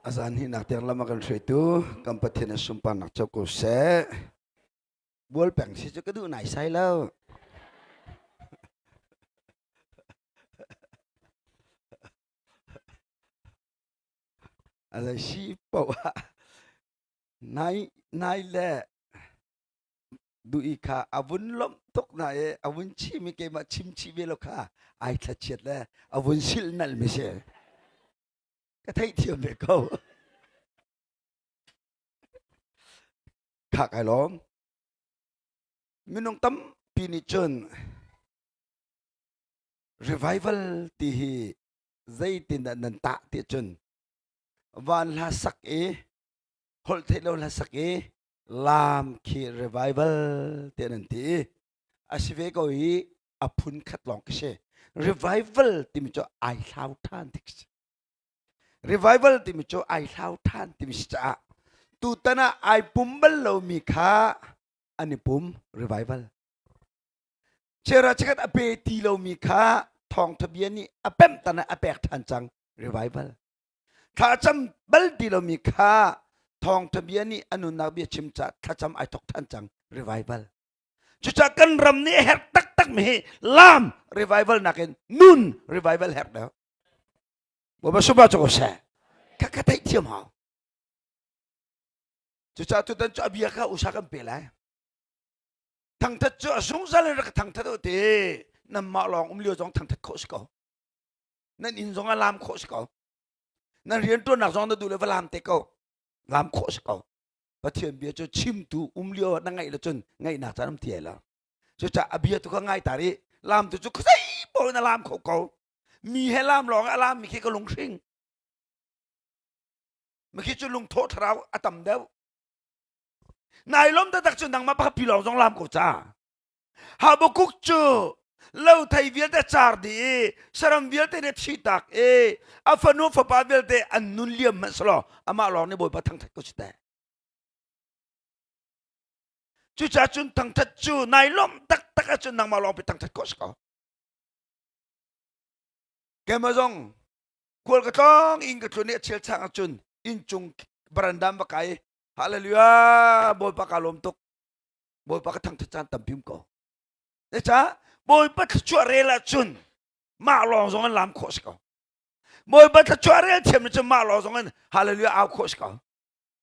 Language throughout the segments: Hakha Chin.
A zan hnihnak tiang lam a kan hruaitu kan Pathian a sunparnak co ko seh. Bual peng si cu ka duh naisai lo. A zei si paoh ah nai nai le duh i kha a vun lawmh tuk na i a vun chim i keimah chim chih ve lo kha ai thlachiat le a vun silh nalh mi si. Ka theihthiam ve ko. Kha kai lawm. Minung tampi nih cun revival ti hi zeitindah nan tah ti cun van hla sak i holh theih lo hla sak i laam khi revival ti nan ti i a si ve ko i a phun khat lawng khi si. Revival timi cu ai hlau ṭhan ti khi si. Revival timi cu ai hlau ṭhan timi si caah tutan ah ai pum bal lomi kha an i pum revival. Chera chikat a pe ti lomi kha thawngtha bia nih a pemh tan ah a pek ṭhan cang revival. Thlacam bal ti lomi kha thawngtha bia nih a nunnak bia chim ca thlacam ai thok ṭhan cang revival. Cucaah kan ram nih a herh taktak mi hi lam revival nakin nun revival herh deuh. Bawipa sumah cu ko seh. Kha ka theih thiam hau. Cucaah tutan cu a bia kha usa kan pe lai. Thangthat cu a zungzal in rak thangthat u ti. Nanmah lawng um lio zong thangthat khawh si ko. Nan inn zong a lam khawh si ko. Nan rianṭuannak zong na duh le va lam te ko. Lam khawh si ko. Pathian bia cu chimtu um lio na ngaih lo cun ngaihnak caan um ti ai lo. Cucaah a bia tu kha ngai ta rih. Lam tu cu khuazei paoh in a lam kho ko. Mi he lam lawng a lam mi khi ka lunghring. Mikhi cu lungthawh thlarau a tam deuh. Nai lom taktak cu nangmah pakhat pi lawng zong lam ko ca. Habakuk cu lo thei vialte car dih i saram vialte nih thi tak i a fanu fapa vialte an nun liam hmanh selaw amah lawng nih Bawipa thangthat ko si teh. Cucaah cun thangthat cu nai lawmh taktak ahcun nangmah lawng pi thangthat khawh si ko. Keimah zong kual ka tlawng inn ka tlun i a chel chang ahcun inncung barandam va kai hallelujah Bawipa ka lawm tuk Bawipa ka thangthat caan tampi um ko. Zeicah Bawipa thluachuah rel ahcun mah lawng zong in lam khawh si ko. Bawipa thluachuah rel thiam cun mah lawng zong in hallelujah au khawh si ko.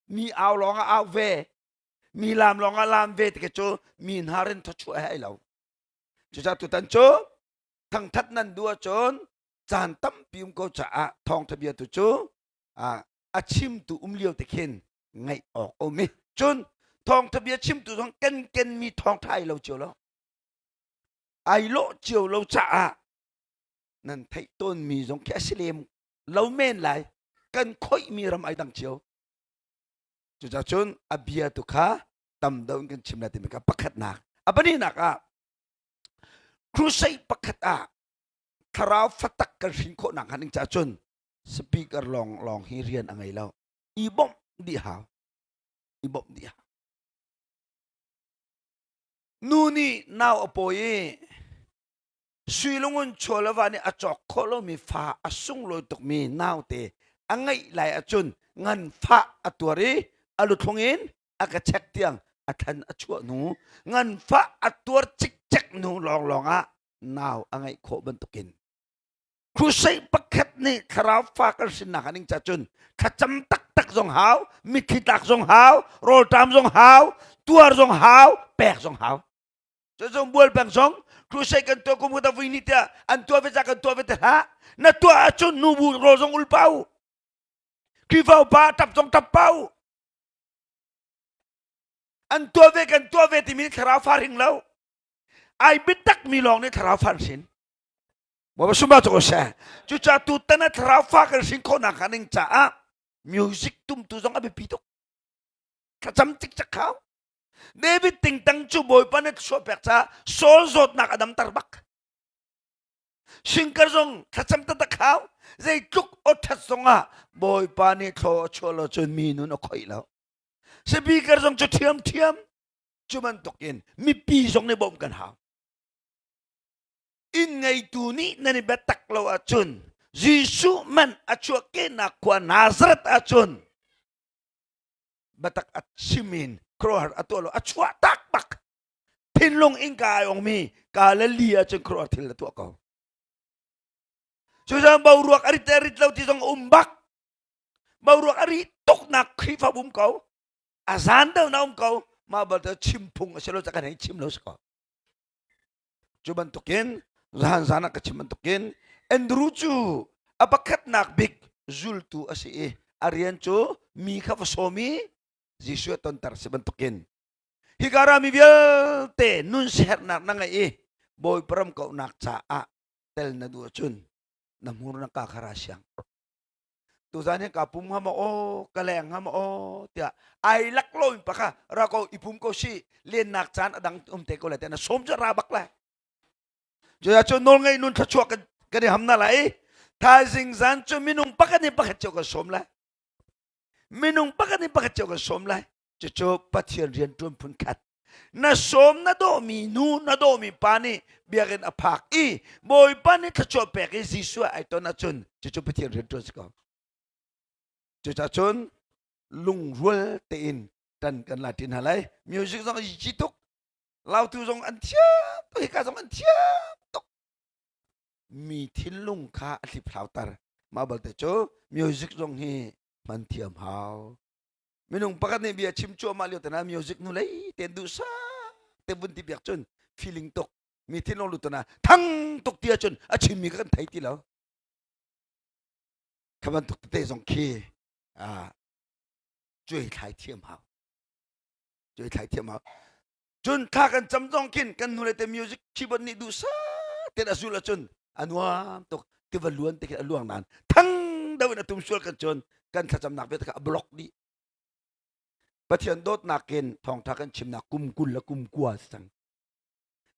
Mi au lawng ah au ve, mi lam lawng ah lam ve ti cu mi hna rin thluachuah he ai lo. Cucaah tutan cu thangthat nan duh ahcun caan tampi um ko caah thawngtha bia tu cu a chimtu um lio te khin ngaih awk a um i cun thawngtha bia chimtu zong kan kenmi thawngtha ai lo cio lo ai lawh cio lo caah nan theih tawnmi zong khi a si lem lo men lai kan khoihmi ram ai dang cio cucaah cun a bia tu kha tam deuh in kan chim lai timi kha pakhatnak a pahnihnak ah crusade pakhat ah thlarau fatak kan hrin khawh nak hnga ding caah cun speaker lawng lawng hi rian a ngei lo i bawmh dih hau i bawmh dih hau nu nih nau a pawi i sui lungun chawlava nih a cawk khawh lomi fa a sunglawi tukmi naute a ngeih lai ahcun nganfah a tuar i a luthlung in a ka chek tiang a thlan a chuah hnu nganfah a tuar cikcek hnu lawnglawng ah nau a ngeih khawh bantukin crusade pakhat nih thlarau fa kan hrinnak ning ca cun thlacam taktak zong hau mitthli tlak zong hau rawlṭam zong hau tuar zong hau pek zong hau cu bual peng zong crusade kan tuah kum khat vui ni tiah an tuah ve ca kan tuah ve te hlah na tuah ahcun nubu rawl zong ul pau Khrihfa upa tap zong tap pau an tuah ve kan tuah ve timi thlarau fa hring lo ai biatak mi lawng nih thlarau fa an hrin Bawipa sumba cu ko seh cucaah tutan ah thlarau fa kan hrin khawh nak ning caah music tumtu zong a biapi tuk thlacam cikcek khau David tingtang cu Bawipa nih thluachuah pek caah Saul zawtnak a damter bak Singkar zong thlacam taktak hau zeitluk awṭhat zongah Bawipa nih thlaw a chuah lo cun mi nun a khoih lo speaker zong cu ṭhiamṭhiam cu bantukin mipi zong nih bawmh kan hau inn ngeitu nih nan i biatak lo ahcun Jesuh man a chuahkehnak khua Nazareth ahcun biatak a chim in khuaruahhar a tuah lo a chuah tak bak thinlung innka ai ongmi Galilee ahcun khuaruahhar thil a tuah ko. Cucaah boruak a rit le rit lo ti zong a um bak. Boruak a rih tuknak Khrihfabu um ko. A zan deuh na um ko. Mah balte chim phung a si lo ca kan hei chim lo si ko. Cu bantukin zan zan ah ka chim bantukin Andrew cu a pakhatnak bik zultu a si i a rian cu mi kha va sawm i Jesuh a tonter si bantukin hika rami vialte nun siherhnak na ngeih i Bawipa ram kauhnak caah tel na duh ahcun na hmur na ka kha ra siang. Tuzan hi ka pum hnga maw aw ka leng hnga maw aw tiah ai lak lo in pakha ra ko i pum ko si lennak caan a dang um te ko lai tiah na sawm cu ra bak lai. Cuya cu nawl ngei nun thluachuah kan kan i ham na lai. Thaizing zan cu minung pakhat in pakhat cio kan sawm lai. Minung pakhat in pakhat cio kan sawm lai. Cucu Pathian rian ṭuan phun khat. Na sawm na dawhmi nu na dawhmi pa nih biakinn a phak i Bawipa nih thluachuah pek i Jesuh ai ton ahcun cucu Pathian rian ṭuan si ko. Cucaah cun lungrual tein ṭan kan la ṭin hna lai. Music zong a ci tuk. Lautu zong an thiam tuk. Hika zong an thiam tuk. Mi thinlung kha a hliphlauter. Mah balte cu music zong hi hman thiam hau. Minung pakhat nih bia chim cuahmah lio te na music nu lei ten duh sa te vun ti biak cun feeling tuk mi thinlung lut na thang tuk ti ahcun a chimmi ka kan thei ti lo. Kha bantuk tete zong khi ah cuai thlai thiam hau. Cuai thlai thiam hau. Cun thla kan cam zong khin kan nu le te music keyboard nih duh sa ten a zul ahcun a nuam tuk tiva luan te khi a luang nain thang deuh in a tum sual kan cun kan thlacamnak vialte kha a block dih. Pathian dawtnak in thawngtha kan chimnak kum 20 le kum 20 si cang.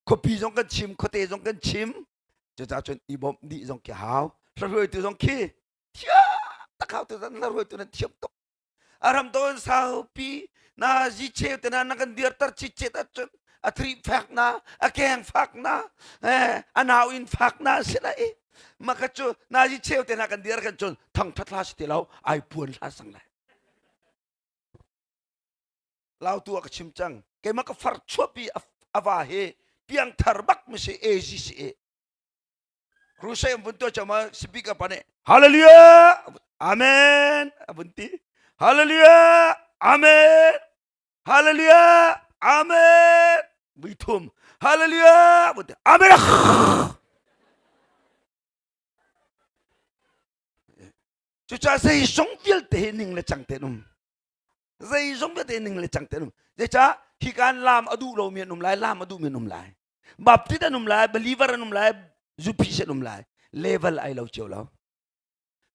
Khuapi zong kan chim, khuate zong kan chim. Cucaah cun i bawmh dih zong khi hau. Hla zong khi thiam tak hau tu zan hla hruaitu nan thiam tuk. A ram to in saupi na zi cheu te na na kan dirter chitchet ahcun a thri fak na a keng fak na eh a nau in fak na si lai maka cu na zi cheu te na kan dir kan cun thang that hla si ti lo ai puan hla sang lai lautu a ka chim cang keimah ka far chuapi ava hi piang thar bak mi si AGCA Crusade an vun tuah cama speaker pa nih Hallelujah Amen a vun ti Hallelujah Amen Hallelujah Amen vui thum Hallelujah vun ti Amen Cucaah zeizong vialte hi ning le cang tein um zeizong vialte ning le cang tein um zeicah hi kan lam a duh lomi an um lai lam a duhmi an um lai Baptist an um lai, believer an um lai, zuphis an um lai. Level ai lo cio lo.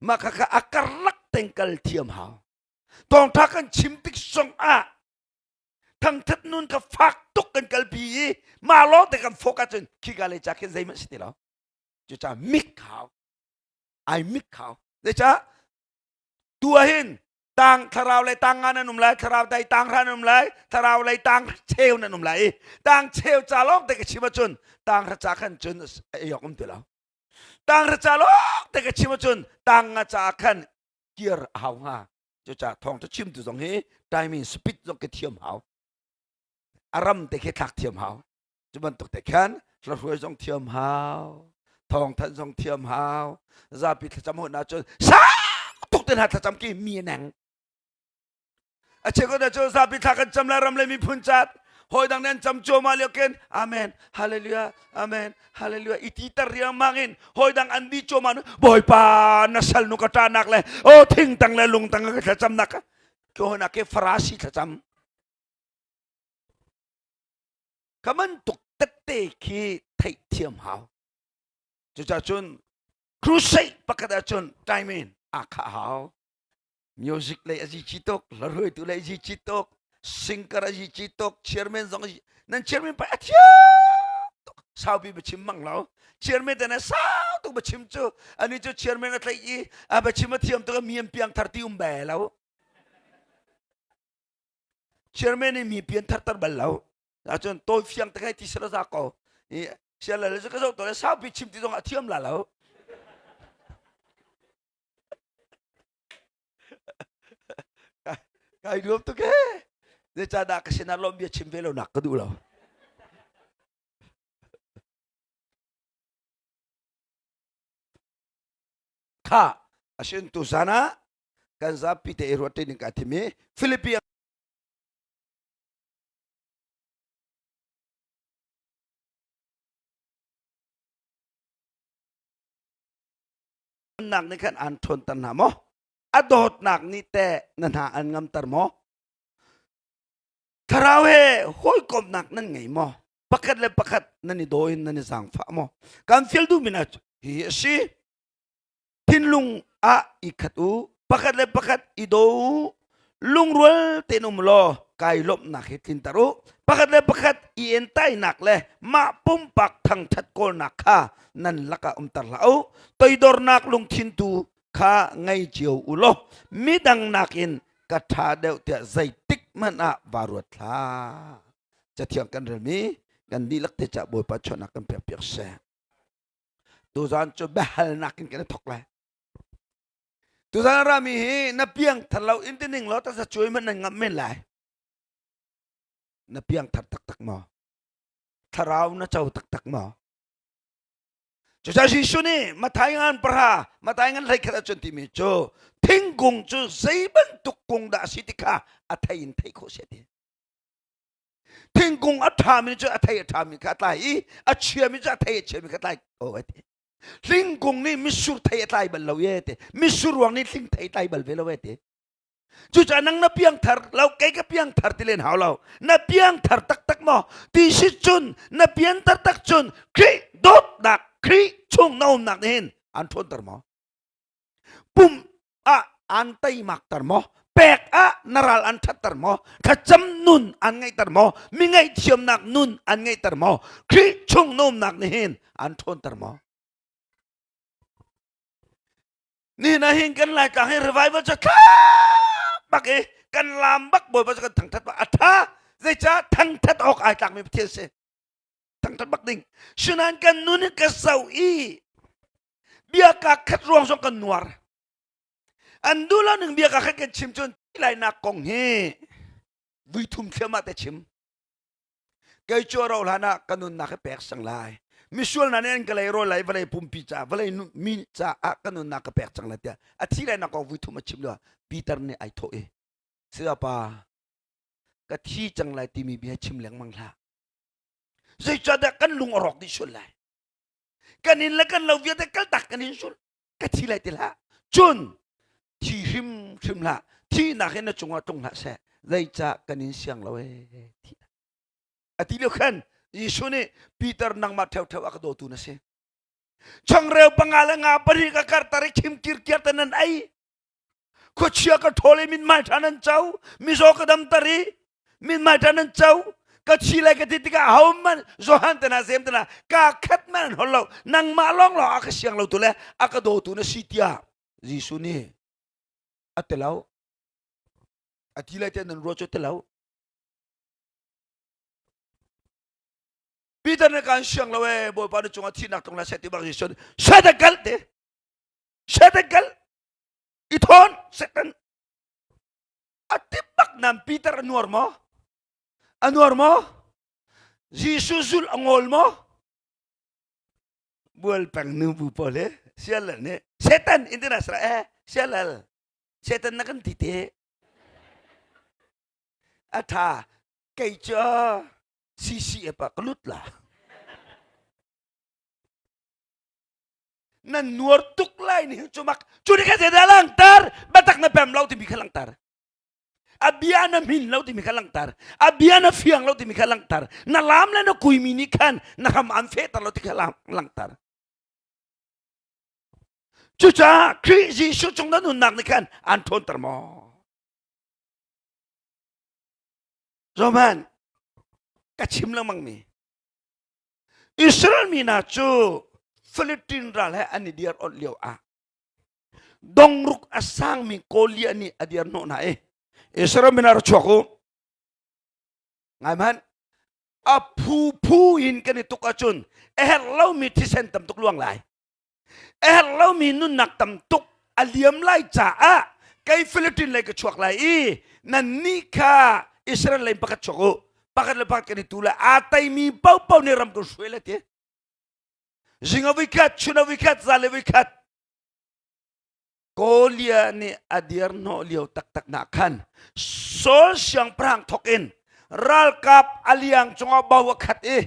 Mah kha kha a karlak tengkal thiam hau. Tawngtha kan chim tik song ah thangthat nun ka fak tuk kan kalpi i mah lawng te kan focus cun khika le cha khin zeihmanh si ti lo. Cucaah mik hau. Ai mik hau. Zeicah tu ahhin tang thlarau lei tang nga nan um lai thlarau dai tang hra nan um lai thlarau lei tang cheu nan um lai i tang cheu ca lawng te ka chim ahcun tang hra ca khan cun ei awk um ti lo tang hra ca lawng te ka chim ahcun tang nga ca khan kir a hau hnga cucaah thawng cu chim tu zong hi timing speed zong ke thiam hau a ram te khi thlak thiam hau cu bantuk te khan hlahruai zong thiam hau thawngthanh zong thiam hau zapi thlacam hon ahcun sang tuk te hna thlacam ki mi neng a chekot ahcun zapi thla kan cam lai ram le miphun cat hawi dang nan cam cuahmah lio khin amen hallelujah amen hallelujah i ti tar riangmang in hawi dang an di cuahmah bawipa na sal nu ka ṭahnak le o thing tang le lung tang ka thlacamnak ka honak ke farasi thlacam Ka bantuk tette khi theihthiam hau. Cucaah cun crusade pakhat ahcun time in aa khah hau. Music lei a zici tuk, hlaruaitu lei a zici tuk, singer a zici tuk, chairman zong nan chairman pa a thiam tuk. Saupi biachim mang lo. Chairman te na sau tuk biachim cu ani cu chairman a tlaih i a biachim a thiam tuk mi an piang thar ti um be lo. Chairman nih mi pian tharter bal lo. Ahcun tawi fiang te kai ti sila za ko. I siala le ka zoh to le saupi chim ti zong a thiam la lo. Kai nuam tuk ee. Zeicahdah ka sinah lawm bia chim ve lo nak ka duh lo. Kha asin tu zan ah kan zapi te i ruat ning ka thim i Philippi nak nih khan an ṭhawnter hna maw? A dawtnak nih teh na hna an ngamter maw? Thlarau he hawikomhnak nan ngei maw? Pakhat le pakhat nan i daw in nan i zaangfah maw? Kan fial duhmi hna cu hihi a si. Thinlung ah i khat u, pakhat le pakhat i daw u, lungrual tein um law kai lawmhnak hi tlinter u. Pakhat le pakhat i entainak le mah pumpak thangṭhat kawlnak kha nan lakah umter hlah u. Toidornak lungthin tu kha ngei cio u law midang nakin ka ṭha deuh tiah zeitik hmanh ah vaa ruat hlah. Cathiang kan relmi kan dihlak te cah Bawipa chawnhnak kan pek piak seh. Tuzaan cu biahalnak in kan i thawk lai. Tuzaan rami hi na piang thar lo in ti ning law tasa cuai hmanh nan ngamh men lai. Na piang thar taktak maw? Thlarau na co taktak maw? Cucaah Jesuh nih Mathai ngan pahra, Mathai ngan 11 ahcun timi cu thingkung cu zei bantuk kung dah a si ti kha a thei in theih khawh si a ti. Thingkung a ṭhami cu a thei a ṭhami kha a tlai i a chiami cu a thei a chiami kha a tlai ko a ti. Hlingkung nih mitsur thei a tlai bal lo ye ti. Mitsur ruang nih hling thei tlai bal ve lo e ti. Cucaah nang na piangthar lo kei ka piangthar ti len hau lo. Na piangthar taktak maw? Ti si cun na pianthar tak cun Khrih dawtnak Khrih chung na umnak nih hin an ṭhawnter maw? Pum ah an teimakter maw pek ah na ral an ṭhatter maw thlacam nun an ngeihter maw mi ngaihthiamnak nun an ngeihter maw Khrih chung na umnak nih hin an ṭhawnter maw nihin ah hin kan laitlang hi revival cu thla bak i kan lam bak bawipa cu kan thangthat bak a tha zeicah thangthat awk ai tlakmi pathian si thangthat bak ding sinain kan nun in ka zoh i bia ka khat ruang zong kan nuar an duh lo ning bia ka khat kan chim cun lainak kong hi vui thum thliahmah te chim kei cu ro hlan ah ka nunnak hi pek sang lai misual hna nih an ka leirawl lai vawlei pumpi ca vawlei mi caah ka nunnak ka pek cang lai tiah a thi lai nak kong vui thum a chim lio Peter nih ai thawh i sayapa ka thi cang lai timi bia chim lengmang hlah zeicahtiah kan lung a rawk dih sual lai kan inn le kan lo vialte kaltak kan in sul ka thi lai ti hlah cun thi hrim hrim hlah thihnak in na cungah tlung hlah seh zeicah kan in siang lo ee thi a ti lio khan Jesuh nih Peter nangmah ṭheuṭheu a ka dawtu na si changreu panga le nga pahnih ka kartar i khim kirkiar te nan ei khuachia ka ṭhawl i mithmai ṭha nan co mizaw ka damter i mithmai ṭha nan co ka thi lai ka ti tikah ahohmanh Johan te hna Jeim te hna ka khat hmanh an holh lo nangmah lawnglawng a ka siang lo tu le a ka dawtu na si tiah Jesuh nih a ti lo a ti lai tiah nan ruah cu ti lo Peter nih kaan siang lo ee Bawipa na cungah thihnak tlung lai seh ti bak Jesuh nih Satan kal te Satan kal i thawn Satan a ti bak nan Peter a nuar maw a nuar maw Jesuh zul a ngol maw bual peng nu bu pawl he sialal nih Satan international eh sialal Satan na kan ti te a tha kei cu CCF ah ka lut la nan nuar tuk lai ni cu mak cu ni kha zeidah langhter biatak na pem lo timi kha langhter a bia na hmin lo timi kha langhter a bia na fiang lo timi kha langhter na lam le na kuimi nih khan na hram an fehter lo ti kha langhter cucaah Khrih Jesuh cung na nunnak nih khan an ṭhawnter maw Zohman ka chim lengmang mi Israel mi hna cu Philippine ral he an i dir awnh lio ah dongruk a sangmi Goliath nih a dir hnawh hna i Israel mi hna ra chuak u ngai hmanh a phu phu in kan i tuk ahcun a herh lomi thisen tam tuk luang lai a herh lomi nunnak tam tuk a liam lai caah. Kei Philippine lei ka chuak lai i nannih kha Israel lei pakhat chuak u. Pakhat le pakhat kan i tu lai. Aa teimi paohpaoh nih ram kan hruai lai ti. Zing a voikhat, chun a voikhat, zan le voikhat. Goliath nih a dir hnawh lio taktak nak khan Saul siangpahrang thawk in ralkap a liang cungah bo a khat i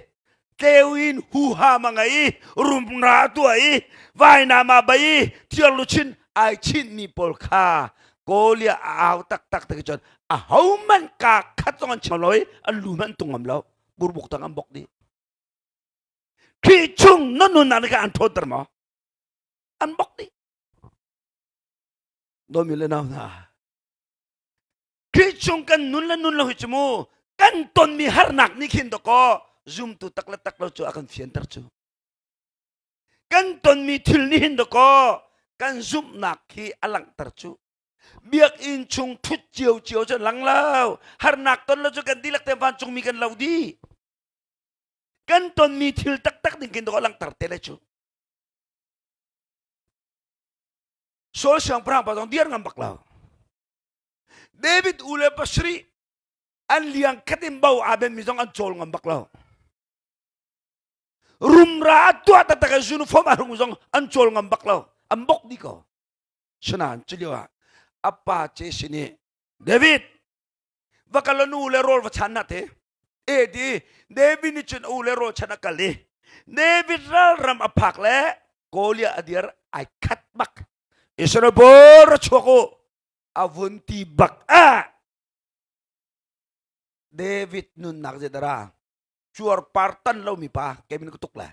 tleu in huham a ngei i rumra a tuah i vainam a bei i thiarluchin ai chinmi pawl kha Goliath a au taktak te cun a hohmanh ka khat zong an chim lo i an lu hmanh tung ngam lo burbuk tang an bok dih Khrih chung na nunnak nih khan an ṭhawnter maw an bok dih Dawmi le nau hna, Khrih chung kan nun le nun lo hi cu mu kan tonmi harnak nih khin dawkaw zumtu tak le tak lo cu a kan fianter cu. Kan tonmi thil nih hin dawkaw kan zumhnak hi a langhter cu. Biakinn chung thut cio cio cu lang lo. Harnak ton lo cu kan dihlak te vancungmi kan lo dih. Kan tonmi thil taktak ding khin dawkaw a langhter te le cu. Saul siangpahrang pa zong dir ngam bak lo. David u le pasarih an liang khat in bo aa benmi zong an cawl ngam bak lo. Rumra a tuah taktak i uniform a hrung zong an cawl ngam bak lo. An bok dih ko. Sinain cu lio ah a pa Jesse nih David va kal la nu le rawl va chan na te e ti David nih cun u le rawl chan a kal i David ralram a phak le Goliath a dir ai khat bak Israel pawl ra chuak u a vun ti bak ah David nunnak zedara cuar par tan lo mi pa kei min ka tuk lai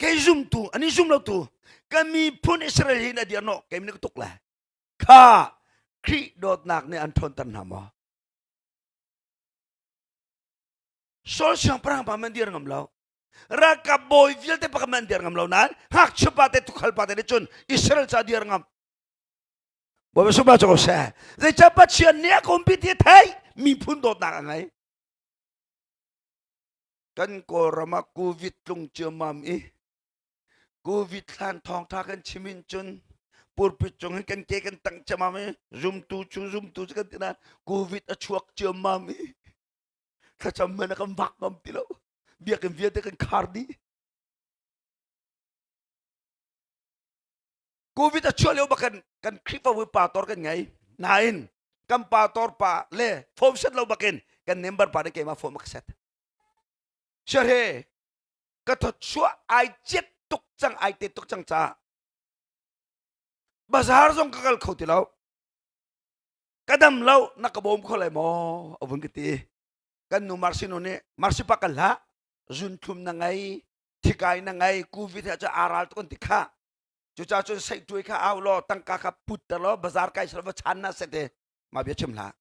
kei zumtu ani zum lo tu ka miphun Israel hin a dir no kei min ka tuk lai Kha Khrih dawtnak nih an ṭhawnter hna maw? Saul siangpahrang pa man dir ngam lo. Ralkap bawi vialte pakhat man dir ngam lo nain ngakchia pa te tukhal pa te nih cun Israel ca dir ngam. Bawipa sungpa cu ko seh. Zeicah Pathian nih a ka umpi ti a theih miphun dawtnak a ngei. Kan Kawlram ah COVID tlung ciammam i Covid hlan thawngtha kan chim in cun pulpit cung hin kan ke kan tang ciammam i zumtu cu zumtu cu kan ti nain Covid a chuak ciammam i thlacam man a kan vak ngam ti lo biakinn vialte kan khar dih Covid a chuah lio bak kan kan Khrihfabu pastor kan ngei nain kan pastor pa le form set lo bakin kan member pa nih keimah form a ka set Siahe ka thawchuah ai ciat tuk cang ai te tuk cang caah bazar zong ka kal kho ti lo ka dam lo na ka bawm kho lai maw a vun ka ti kan nu marsi nu nih marsi pa kal hlah zunthlum na ngei thikai na ngei covid he cu aral tuk an ti kha cucaah cun seihtuai kha au law tangka kha put ter law bazar kai sal va chan na se te ma bia chim hlah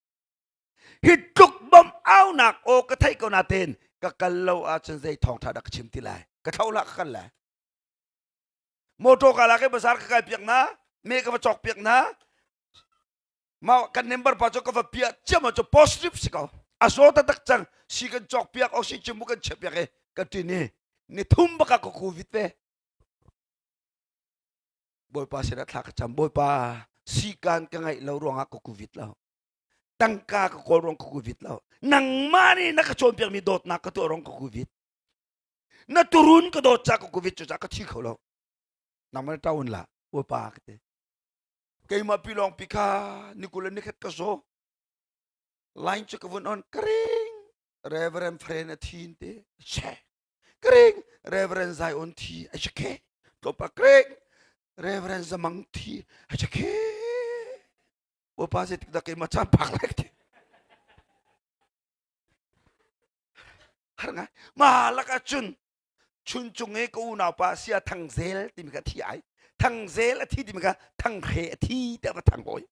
Hi tluk bawmh aunak aw ka theih ko nain ka kal lo ahcun zei thawngṭha dah ka chim ti lai. Ka thlo hlah ka kal lai. Motor ka lak i bazar ka kai piak na, me ka va cawk piak na. Ma kan member pa cu ka va piah ciam cu positive si ko. A zaw taktak cang. Si kan cawk piak, oxygen mu kan chiah piak i ka ṭin i ni thum baka ka covid ve. Bawipa sinah thla ka cam. Bawipa sikan ka ngaih lo ruangah ka covid lo. Tangka ka kawl ruang ka covid lo. Nangmah nih na ka cawnpiakmi dawtnak ka tuah ruang ka covid. Na turun ka dawt ca ka covid cu ca ka thi kho lo. Nangmah na ṭaun la Bawipa ka ti. Keimah pi lawng pi kha ni 20 le nikhat ka zaw. Line cu ka vun on ka ring. Reverend friend a thi te. Che. Ka ring. Reverend Zion thi a che. Tlawmpa ka ring. Reverend Zamang thi a che. Bawipa zeitik dah keimah caan phak lai ka ti. Har ngai. Ma lakah cun chuncung i ka unau pa sia Thang Zel timi kha thi ai. Thang Zel a thi timi kha Thang Hre a thi tiah va thang hawi.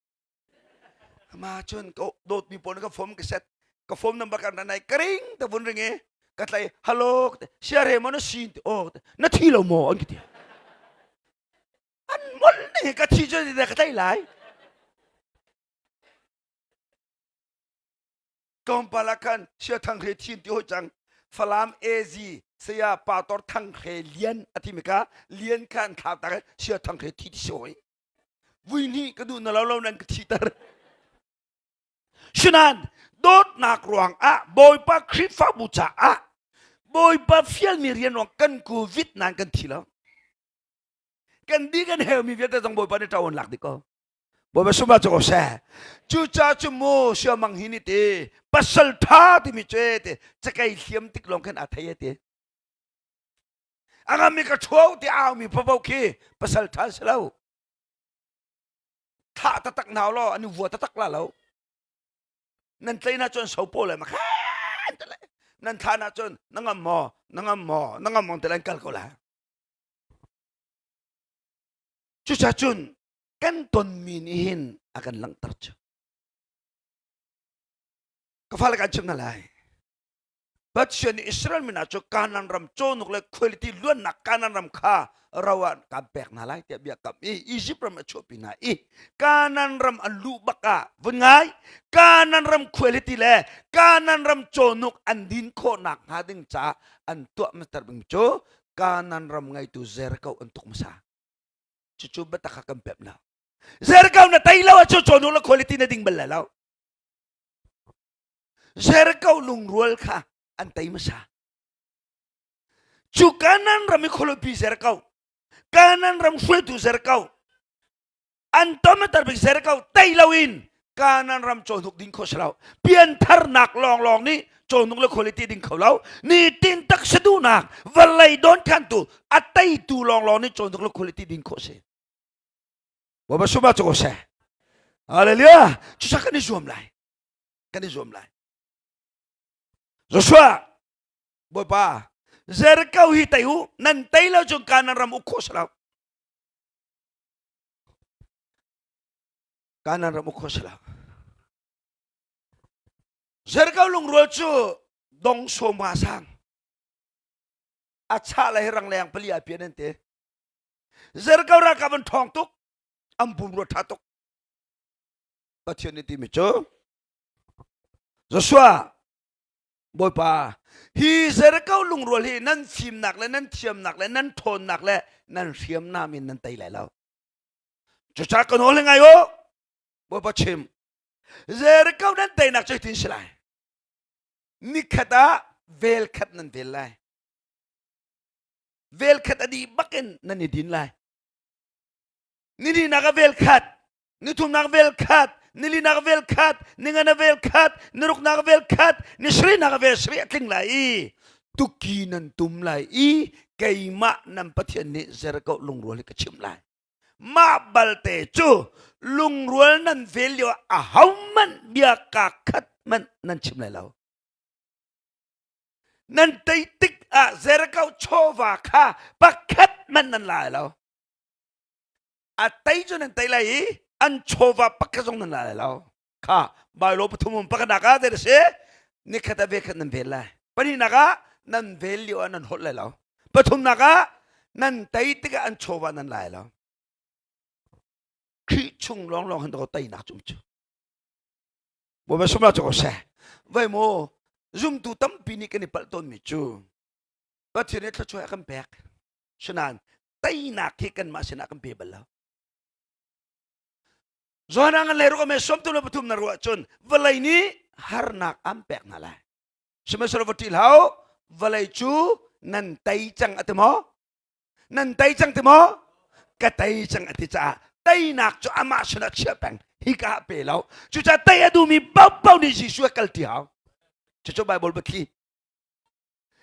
Ma cun ka dawtmi pawl ka phone ka set. Ka phone number ka nai ka ring ta vun ring i ka tlai hello sia re mo na sin ti oh na thi lo maw an ka ti. An mol ning ka thi cu ka tlai lai. Tlawmpal ah khan Sia Thang Hre thin ti hoi cang. Falam AZ saya Pator Thang Hre Lian a timi ka Lian kha an thlau tak Sia Thang Hre thi ti si hoi. Vui hnih ka duh na lo lo nan ka thiter. Sinan dawtnak ruang ah Bawipa Khrihfabu caah Bawipa fialmi rian ruang kan COVID nan kan thi lo. Kan di kan heumi vialte zong Bawipa nih ṭawan lak dih ko. Bawipa sumah cu ko seh. Cucaah cu mu siamang hi ni ti pasal ṭha timi cu te cakei hliam tik lawng khan aa thei te. A ngam i ka ṭhuo ti aumi papo khi pasal ṭha si lo. Thah taktak nau law an i vua taktak la lo. Nan tlei na cun sopo le ma khan te le nan thla na cun na ngam maw na ngam maw na ngam maw te le an kal ko lai. Cucaah cun kan tonmi nih hin a kan langhter cu. Ka fale kan chim hna lai. Pathian nih Israel mi hna cu Kanaan ram cawhnuk le khuailiti luannak Kanaan ram kha ro ah kaan pek hna lai tiah bia kam i Izipt ram a chuahpi hna i Kanaan ram an luh bak ah vun ngai Kanaan ram khuailiti le Kanaan ram cawhnuk an din khawhnak hnga ding caah an tuah hmasar bing cu Kanaan ram ngeitu Jericho an tuk hmasa. Cucu biatak kha kan pemh lo. Jericho na tei lo ahcun cawhnuk le khuailiti na ding bal lai lo. Jericho lungrual kha an tei hmasa. Cu Kanaan ram i khualipi Jericho, Kanaan ram hruaitu Jericho, an tomatar bik Jericho tei loin Kanaan ram cawhnuk ding kho si lo. Piantharnak lawnglawng nih cawhnuk le khualiti ding kho lo. Nitin taksa duhnak vawlei dawnkhantu a teitu lawnglawng nih cawhnuk le khualiti ding khawh si. Bawipa sumah cu ko seh. Hallelujah. Cucaah kan i zuam lai. Kan i zuam lai. Joshua, Bawipa, Jericho hi tei u, nan tei lo cun Kanaan ram uk khawh si lo. Kanaan ram uk khawh si lo. Jericho lungrual cu dong sawma sang. A chah le hi rangleng pali a pian an ti. Jericho ralkap an ṭhawng tuk, an pumrua ṭha tuk. Pathian nih timi cu Joshua Bawipa hi Jericho lungrual hi nan fimnak le nan thiamnak le nan ṭhawnnak le nan hriamnam in nan tei lai lo. Cucaah ka nawl ngai u. Bawipa chim. Jericho nan teinak cu hitin si lai. Nikhat ah vel khat nan vel lai. Vel khat a dih bakin nan i din lai. Nihnih a vel khat, nithumnak vel khat, nilinak vel khat, ningana vel khat, niruknak vel khat, nisarihnak vel sarih a tling lai i tuki nan tum lai i keimah nan Pathian nih Jericho lungrual hi ka chimh lai. Mah balte cu lungrual nan vel lio ah ahohmanh bia kaa khat hmanh nan chim lai lo. Nan tei tik ah Jericho chawva kha pakhat hmanh nan la lai lo. A tei cu nan tei lai i an chawva pakhat zong nan la lai lo. Kha Bailo pathum um pakhatnak ah zei si nikhat ah ve khat nan vel lai. Pahnihnak ah nan vel lio ah nan holh lai lo. Pathumnak ah nan tei tikah an chawva nan la lai lo. Khrih chung lawnglawng hin teinak cu cu. Bawipa sumnak cu ko seh. Vai mu zumtu tampi nih kan i palh tawnmi cu Pathian nih thluachuah a kan pek. Sinain teinak hi kanmah sinah kan pe bal lo. Johan ngan le ruah me sawmtu le pathum na ruah cun vawlei nih harnak an pek hna lai. Sihmanhsehlaw va ṭih hlah u, vawlei cu nan tei cang a ti maw? Nan tei cang ti maw? Ka tei cang a ti caah teinak cu amah sinah chiah peng hika ah pe lo. Cucaah tei a duhmi paohpaoh nih Jesuh a kal ti hau. Cucu Baibal biathli.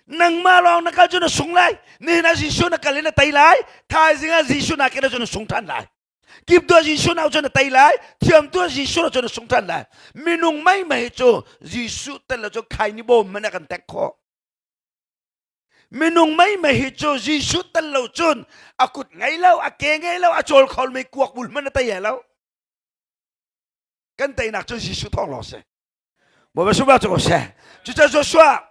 Nangmah lawng na kal cu na sung lai. Nihin ah Jesuh na kal in na tei lai. Thaizing ah Jesuh na kal cun na sung ṭhan lai. Kip tuah Jesuh na cun na tei lai. Thiam tuah Jesuh na cun na sung ṭhan lai. Minung mei mei cu Jesuh tel lo cu khai ni bawm man a kan tek khawh. Minung mei mei hi cu Jesuh tel lo cun a kut ngei lo, a ke ngei lo, a cawl kho mei kuak bul hmanh a tei lo. Kan teinak cu Jesuh thawng lawng si. Bawipa sungah cu ko seh. Cucaah Joshua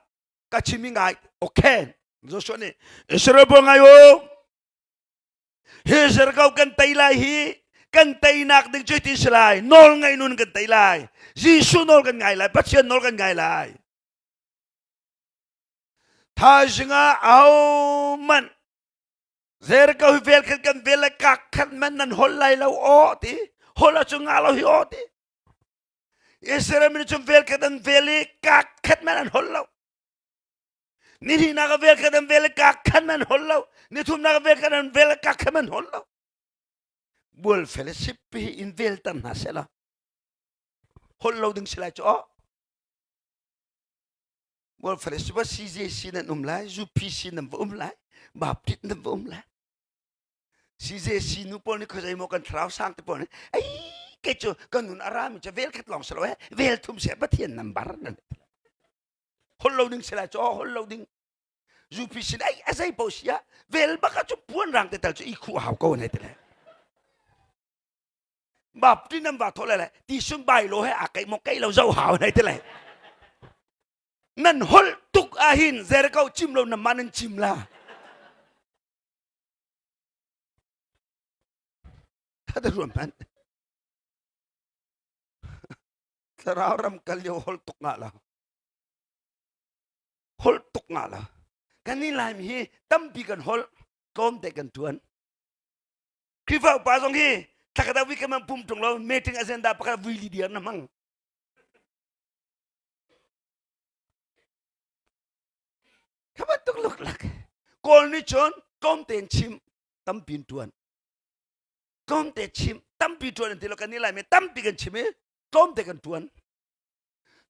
ka chimmi ngai okay. Joshua nih Israel pawl ngai u. Hi Jericho kan tei lai hi kan teinak ding cu ti si lai. Nawl ngai nun kan tei lai. Jesuh nawl kan ngai lai. Pathian nawl kan ngai lai. Thaizing ah ahohmanh. Jericho hi vel khat kan vel le kak khat man nan hol lai lo aw ti. Hol ah cu nga lo hi aw ti. Israel mi cu vel khat an vel i kak khat man an hol lo. Ni hnihnak a vel khat an vel i kak khat man hol lo. Ni thumnak a vel khat an vel i kak khat man hol lo. Bual fellowship hi in vel tar hna seh la. Hol lo ding si lai cu aw. Bual fellowship ah CJC nan um lai, UPC nan va um lai, Baptist nan va um lai. CJC nu pawl nih khuazei maw kan thlarau sang te pawl nih ei kei cu kan nun a rami cu vel khat lawng si lo he vel thum seh Pathian nambar nan hol lo ding si lai cu hol lo ding UPC ai a zei po sia vel baka cu puan rang te tal cu i khu hau ko ne te le Baptist nan va tho le le ti sun bai lo he a kai mo kai lo zo hau ne te le nan holh tuk ahin Jericho chim lo na man an chim la Thada ruam man Thlarau ram kal lio hol tuk nga la Holh tuk nga la kan ni laimi hi tampi kan holh tlawmte kan tuan Khrihfa upa zong hi thlakhat ah weekend man pum tung lo meeting agenda pakhat vui li diar na hmang kha bantuk luklak kawl nih cun tlawmte in chim tampi in tuan tlawmte chim tampi tuan an ti lo kan ni laimi tampi kan chim i tlawmte kan tuan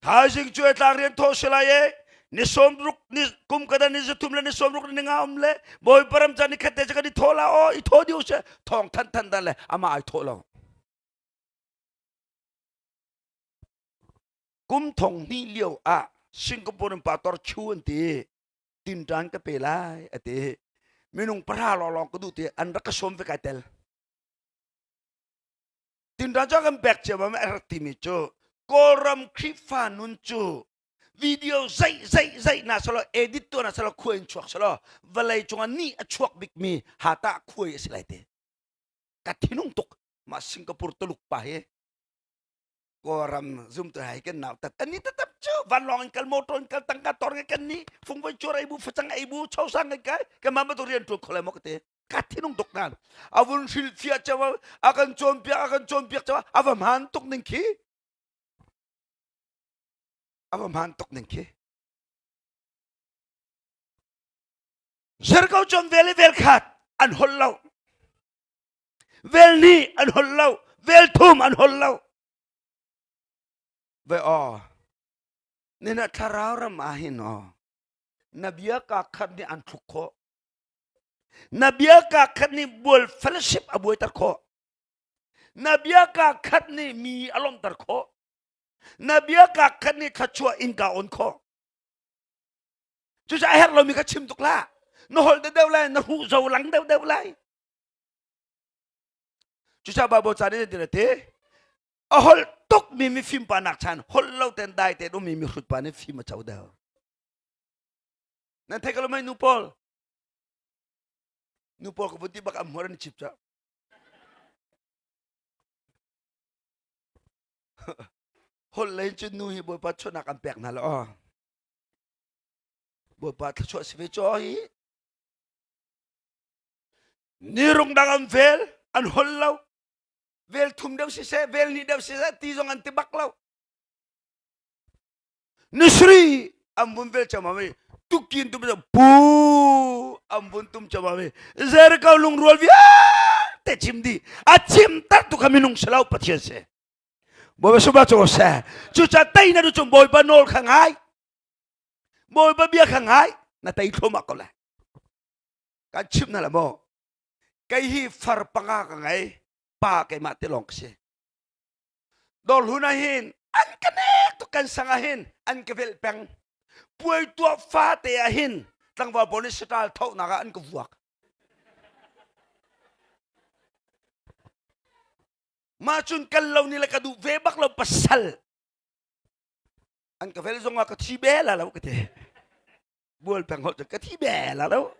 Thaizing cu tlang rian thawh si lai e ni sawmruk ni kum kada ni zathum le ni sawmruk ni nga um le bawipa ram ca ni khat te ca ni thaw la o i thaw diu se thawng than than dan le ama ai thaw lo kum thong hnih lio ah Singapore in pastor Chu an ti tintan ka pe lai ati minung para lawng ka duh ti an rak ka sawm ve kai tel Tinṭan cu a kan pek cia a rak timi cu Kawlram Khrihfa nun cu video zeih zeih zeih na selaw edit tuah na selaw khuai in chuak selaw vawlei cungah ni a chuak bikmi hata khuai a si lai te. Ka thinung tuk mah Singapore Tuluk pa hi Kawlram zumtu hai kan nau tat ani tatap cu vanlawng in kal motor in kal tangka tor kan ni fungvoi cuar ei bu facang ei bu chosang kan kai kan mah bantuk rian ṭuan kho lai maw ka te. Ka thinung tuk nan. A vun hrilhfiah ceu a kan cawnpiak a kan cawnpiak ceu a va hmaan tuk ning khi. A va hmaan tuk ning khi. Jericho cun vel i vel khat an holh lo. Vel hnih an holh lo. Vel thum an holh lo. Ve aw. Nina thlarau ram ah hin aw. Na bia ka khat nih an thluk khawh. Na bia kaa khat nih bual fellowship a buaiter khawh. Na bia kaa khat nih mi a lawmhter khawh. Na bia kaa khat nih thluachuah innka on khawh. Cucaah a herh lomi kha chim tuk hlah. Na holh deuh lai, na huh zo lang deuh deuh lai. Cucaah Bible ca nih tin a ti. A holh tukmi mifim pa nak chan holh lo ten dai ten ummi mihrut pa nih fim a co deuh. Nan theih ko lo mei nu pawl? Nu pawl ka vun ti bak am hmur an chip ca. Holh lei cun nu hi Bawipa chuahnak an pek hna lo. Bawipa thluachuah si ve caw hi. Ni rung dang an vel, an hol lo. Vel thum deuh siseh, vel hnih deuh siseh, ti zong an ti bak lo. Nisri an vun vel chama mi tukin tum pu an vun tum chama mi Jericho lungrual vialte chim di a chim tak tu kha minung si lo Pathian si Bawipa suba cu se cuca tei na du cung Bawipa nawl kha ngai Bawipa bia kha ngai na tei thluahmah ko lai kan chim na la maw kei hi far panga ka ngei pa keimah te lawng ka si Dawrhlun ah hin an ka nek tuk kan sang ah hin an ka velh peng. Puai tuah fate ah hin tlangval pawl nih saṭal thohnak ah an ka vuak. Mah cun kal lo ni le ka duh ve bak lo pasal. An ka vel zong ah ka thi be la lo ka ti. Bual peng holh cu ka thi be la lo.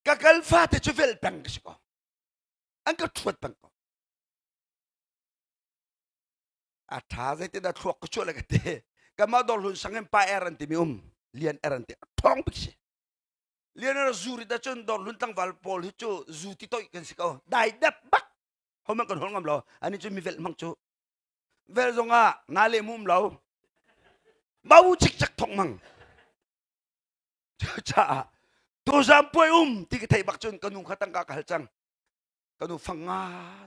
Ka kal fate cu vel peng ka si ko. An ka ṭhuat peng ko. A ṭha zeitindah thluak ka chuah le ka ti. Kanmah dawrhlun sang in pa er an timi um. Lian er an ti. Ṭhawng bik si. Lian zu rit ahcun dawrhlun tlangval pawl hi cu zu ti toih kan si ko. Dai dep bak. Homan kan hol ngam lo. Ani cu mi velh hmang cu. Vel zongah nga le mum lo. Bau cikcek thok mang. Caah tuzam puai um ti ka theih bak cun ka nu kha tangka ka hal cang. Ka nu fang nga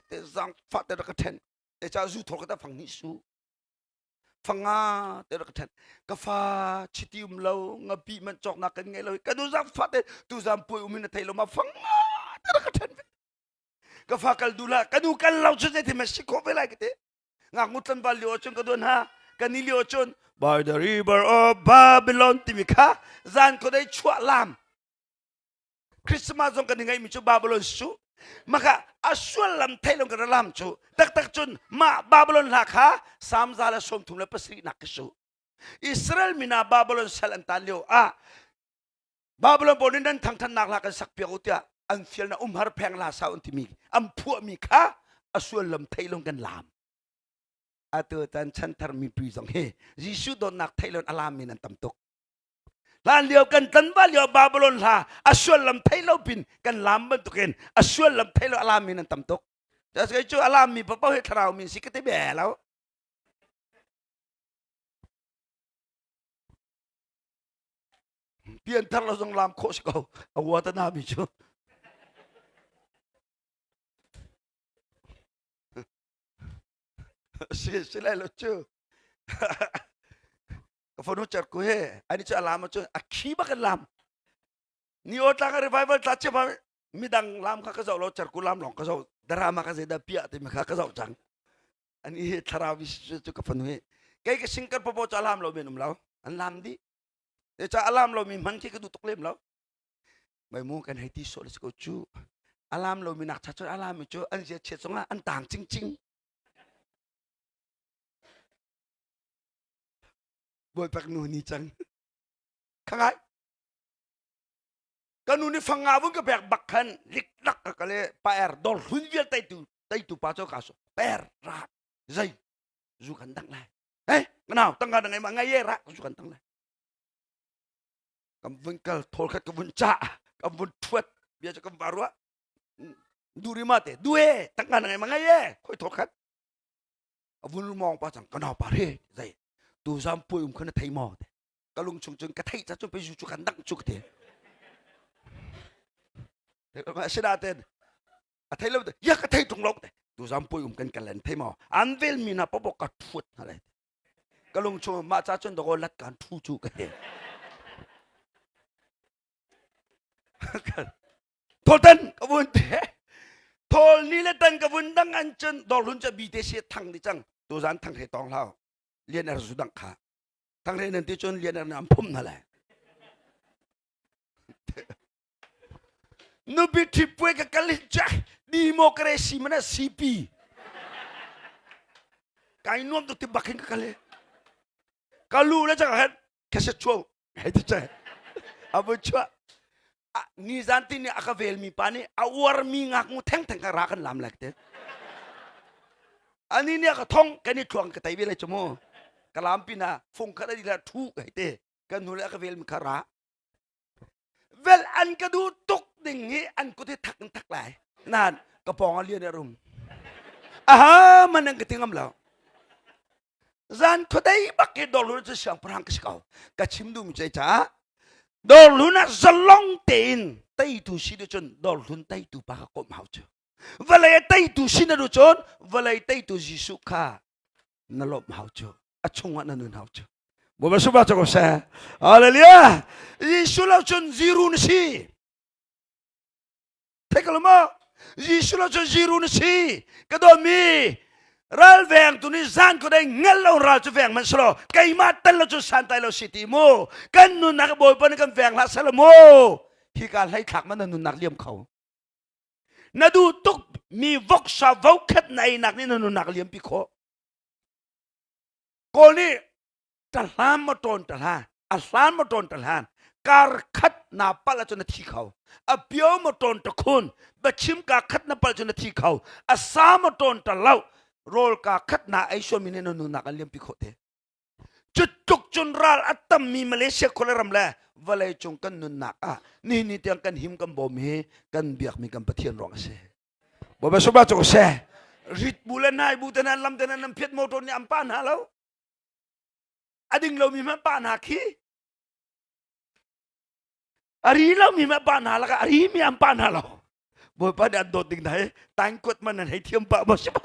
te zang fa te rak ka then. Te ca zu thor ka ta fang hnih su. Fanga te rak then. Ka fa chiti um lo ngapi man cawk nak kan ngei lo. Ka nu zang fa te tuzam puai um in na thei lo ma fanga te rak ka then. Ka fa kal du la ka nu kal lo cu zei ma si kho ve lai ka ti. Ngaknu tlanval lio cun ka duan ha. Kan ni lio cun by the river of Babylon timi kha zan khuadei chuah lam Christmas zong kan i ngaihmi cu Babylon cu maka a suallam thei lo kan lam cu taktak cun mah Babylon hla kha Psalm 137 nak ki su Israel mina Babylon sal an tan lio ah Babylon pawl nih nan thangthannak hla kan sak piak u tiah an fial na umhar pheng hla sau an timi an phuahmi kha a suallam thei lo kan lam atu tan chanthar mipi zong hi Jesuh dawtnak thei lo a lam min an tam tuk Hlan lio kan tlanval lio Babylon hla a suallam thei lo pin kan lam bantukin a suallam thei lo a lam min an tam tuk. Kei cu a lam mi paoh hi thlarau min si ka ti be lo. Pianthar lo zong lam khawh si ko. A wa ta na mi cu. Si si lai lo cu. Ka fanu cer ku he ani cu alam cu a khi bak an lam. Ni o tlang revival tla che ba midang lam kha ka zoh lo cer ku lam long ka zoh drama ka zei da pia ti mi kha ka zoh cang. Ani he thlarau cu ka fanu he kei ka singkar popo cu alam lo men um lo an lam di. Te cha alam lo mi hman khi ka du tuk lem lo. Mai mu kan hei ti so le ko cu alam lo mi nak cha cu alam mi cu an zia chiat zongah an tang cing cing. Bawipak nu ni cang. Khangai. Ka nu nih fanga vun ka pek bak khan liklak ka kale pa er dor hlun vial teitu teitu pa cho ka so per ra zai zu kan dang lai. Eh nau tangka na ngai ma ngai ye ra zu kan dang lai. Kam vun kal thol khat ka vun cha kam vun thuat bia cho kam varua duri ma te duwe tangka na ngai ma ngai ye khoi thol khat a vun mong pa cang ka nau pa re zai tu zam pui um khan thei mo te ka lung chung chung ka thei cha chung pe ju chu kan dang chu te ma sida ten a thei lo ya ka thei tung lo te tu zam pui um kan kalen thei mo an vel mi na popo ka thut na le ka lung chung ma cha chun do lat kan thu chu ka te Thol tan ka vun te. Thol ni le tan ka vun dang an cun dor hlun ca bi te si thang di cang. Tu zan thang he tong hlau. Lian er zu dang kha. Thang he nan ti cun lian er nam phum na le. Nupi ṭhi puai ka kal hin cha democracy mana CP. Kai nuam tuk ti bak hin ka kal he. Ka lu le cang hen ka se chuau hei ti che a vui chuah nizan ti nih a ka velmi pa nih a uarmi ngaknu thengtheng ka ra kan lam lek te ani nih a ka thong kan i thluang ka tei ve lai chu mu ka lam pin ah fung khat a di la thu hei te kan hnu le a ka velmi kha ra vel an ka duh tuk ding hi an kut hi thak in thak lai nan ka pawng a lian a rum aha man an ka ti ngam lo Zan khuadei bak hi dawrhlun cu siangpahrang ka si ko. Ka chim duhmi cu caah dawrhlun ah zalong tein teitu si duh cun dawrhlun teitu pa kha komh hau cu. Vawlei a teitu si na duh cun vawlei teitu Jesuh kha na lawmh hau cu. A chungah na nun hau cu. Bawipa subah cu ko seh. Hallelujah. Jesuh lo cun zero na si. Thei ko maw? Jesuh lo cu zero na si. Ka dawtmi ral veng tu nih zan ko dei ngal lo ral cu veng man selo keimah tel lo cu santai lo si ti mu kan nunnak bawipa nih kan veng hlah selo mu hi ka hlei thlak man na nunnak liam kho na duh tuk mi voksa vokhat na einak nih na nunnak liam pi khawh kawl nih ta hlan maw tawn ta hlan a hlan maw tawn ta hlan kar khat na palh ahcun na thi kho a pio maw tawn ta khun biachim ka khat na palh cun na thi kho a sa maw tawn ta lo rawl ka khat na ei suami nih na nunak an liampi khawh te cu tluk cun. cun ral a tammi Malaysia khuale ram le vawlei cung kan nunnak ah ni ni tiang kan him kan bawm hi kan biakmi kan Pathian ruang a si. Bawipa suba cu seh. Rit bu le nai bu te nan lam te nan nan phiat motor nih an pa hna lo. A ding lomi hmanh pa hna khi. A ri lomi hmanh pa hna lakah a ri mi an pa hna lo. Bawipa nih an dawt ding hna hi taing kuat man nan hei thiam pah maw si ba.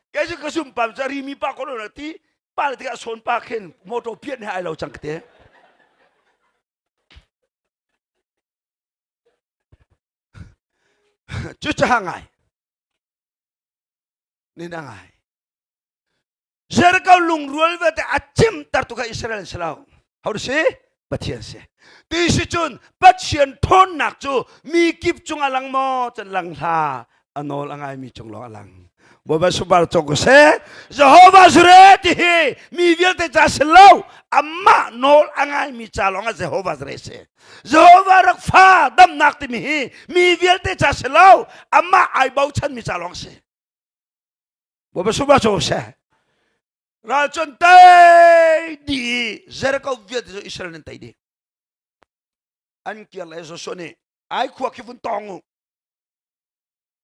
Kei cu ka sum pam cu a rimi pa ko lo ti pa le tikah sawn pa khin motor pian he ai lo cang te. Cucaah ngai. Nin a ngai. Jericho lungrual vialte a cimter tu kha Israel si lo. Ho si? Pathian si. Ti si cun Pathian ṭhawnnak cu mi kip cung a lang maw? Cun lang hlah. A nawl a ngaimi cung lawng a lang. Bawipa subar cong ko seh. Jehovah Jireh ti hi mi vialte ca si lo. Amah nawl a ngaimi ca lawng ah Jehovah Jireh si. Jehovah rak fa damnak timi hi mi vialte ca si lo. Amah ai bochanmi ca lawng si. Bawipa sungah cu seh. Ral cun tei dih i Jericho vialte cu Israel nan tei dih. An kir le Joshua nih ai khua khi vun tawng u.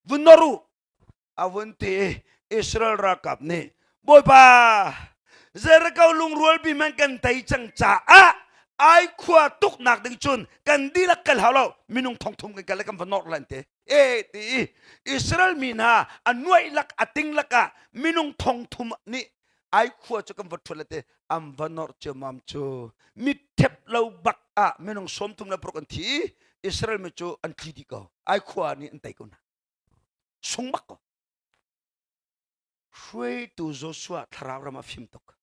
Vun nor u. A vun ti i Israel ralkap nih Bawipa Jericho lungrual bi man kan tei cang caah ai khua tuknak ding cun kan dihlak kal hau lo minung thong thum kan kal le kan va nor lan te e ti i Israel mi hna a nuaih lak a ting lakah minung thong thum nih ai khua cu kan va ṭhuat le te an va norh ciammam cu mit ṭhep lo bak ah minung 36 an thi i Israel mi cu an tli dih ko ai khua nih an tei ko hna sung bak ko hruaitu Joshua thlarau ram a fim tuk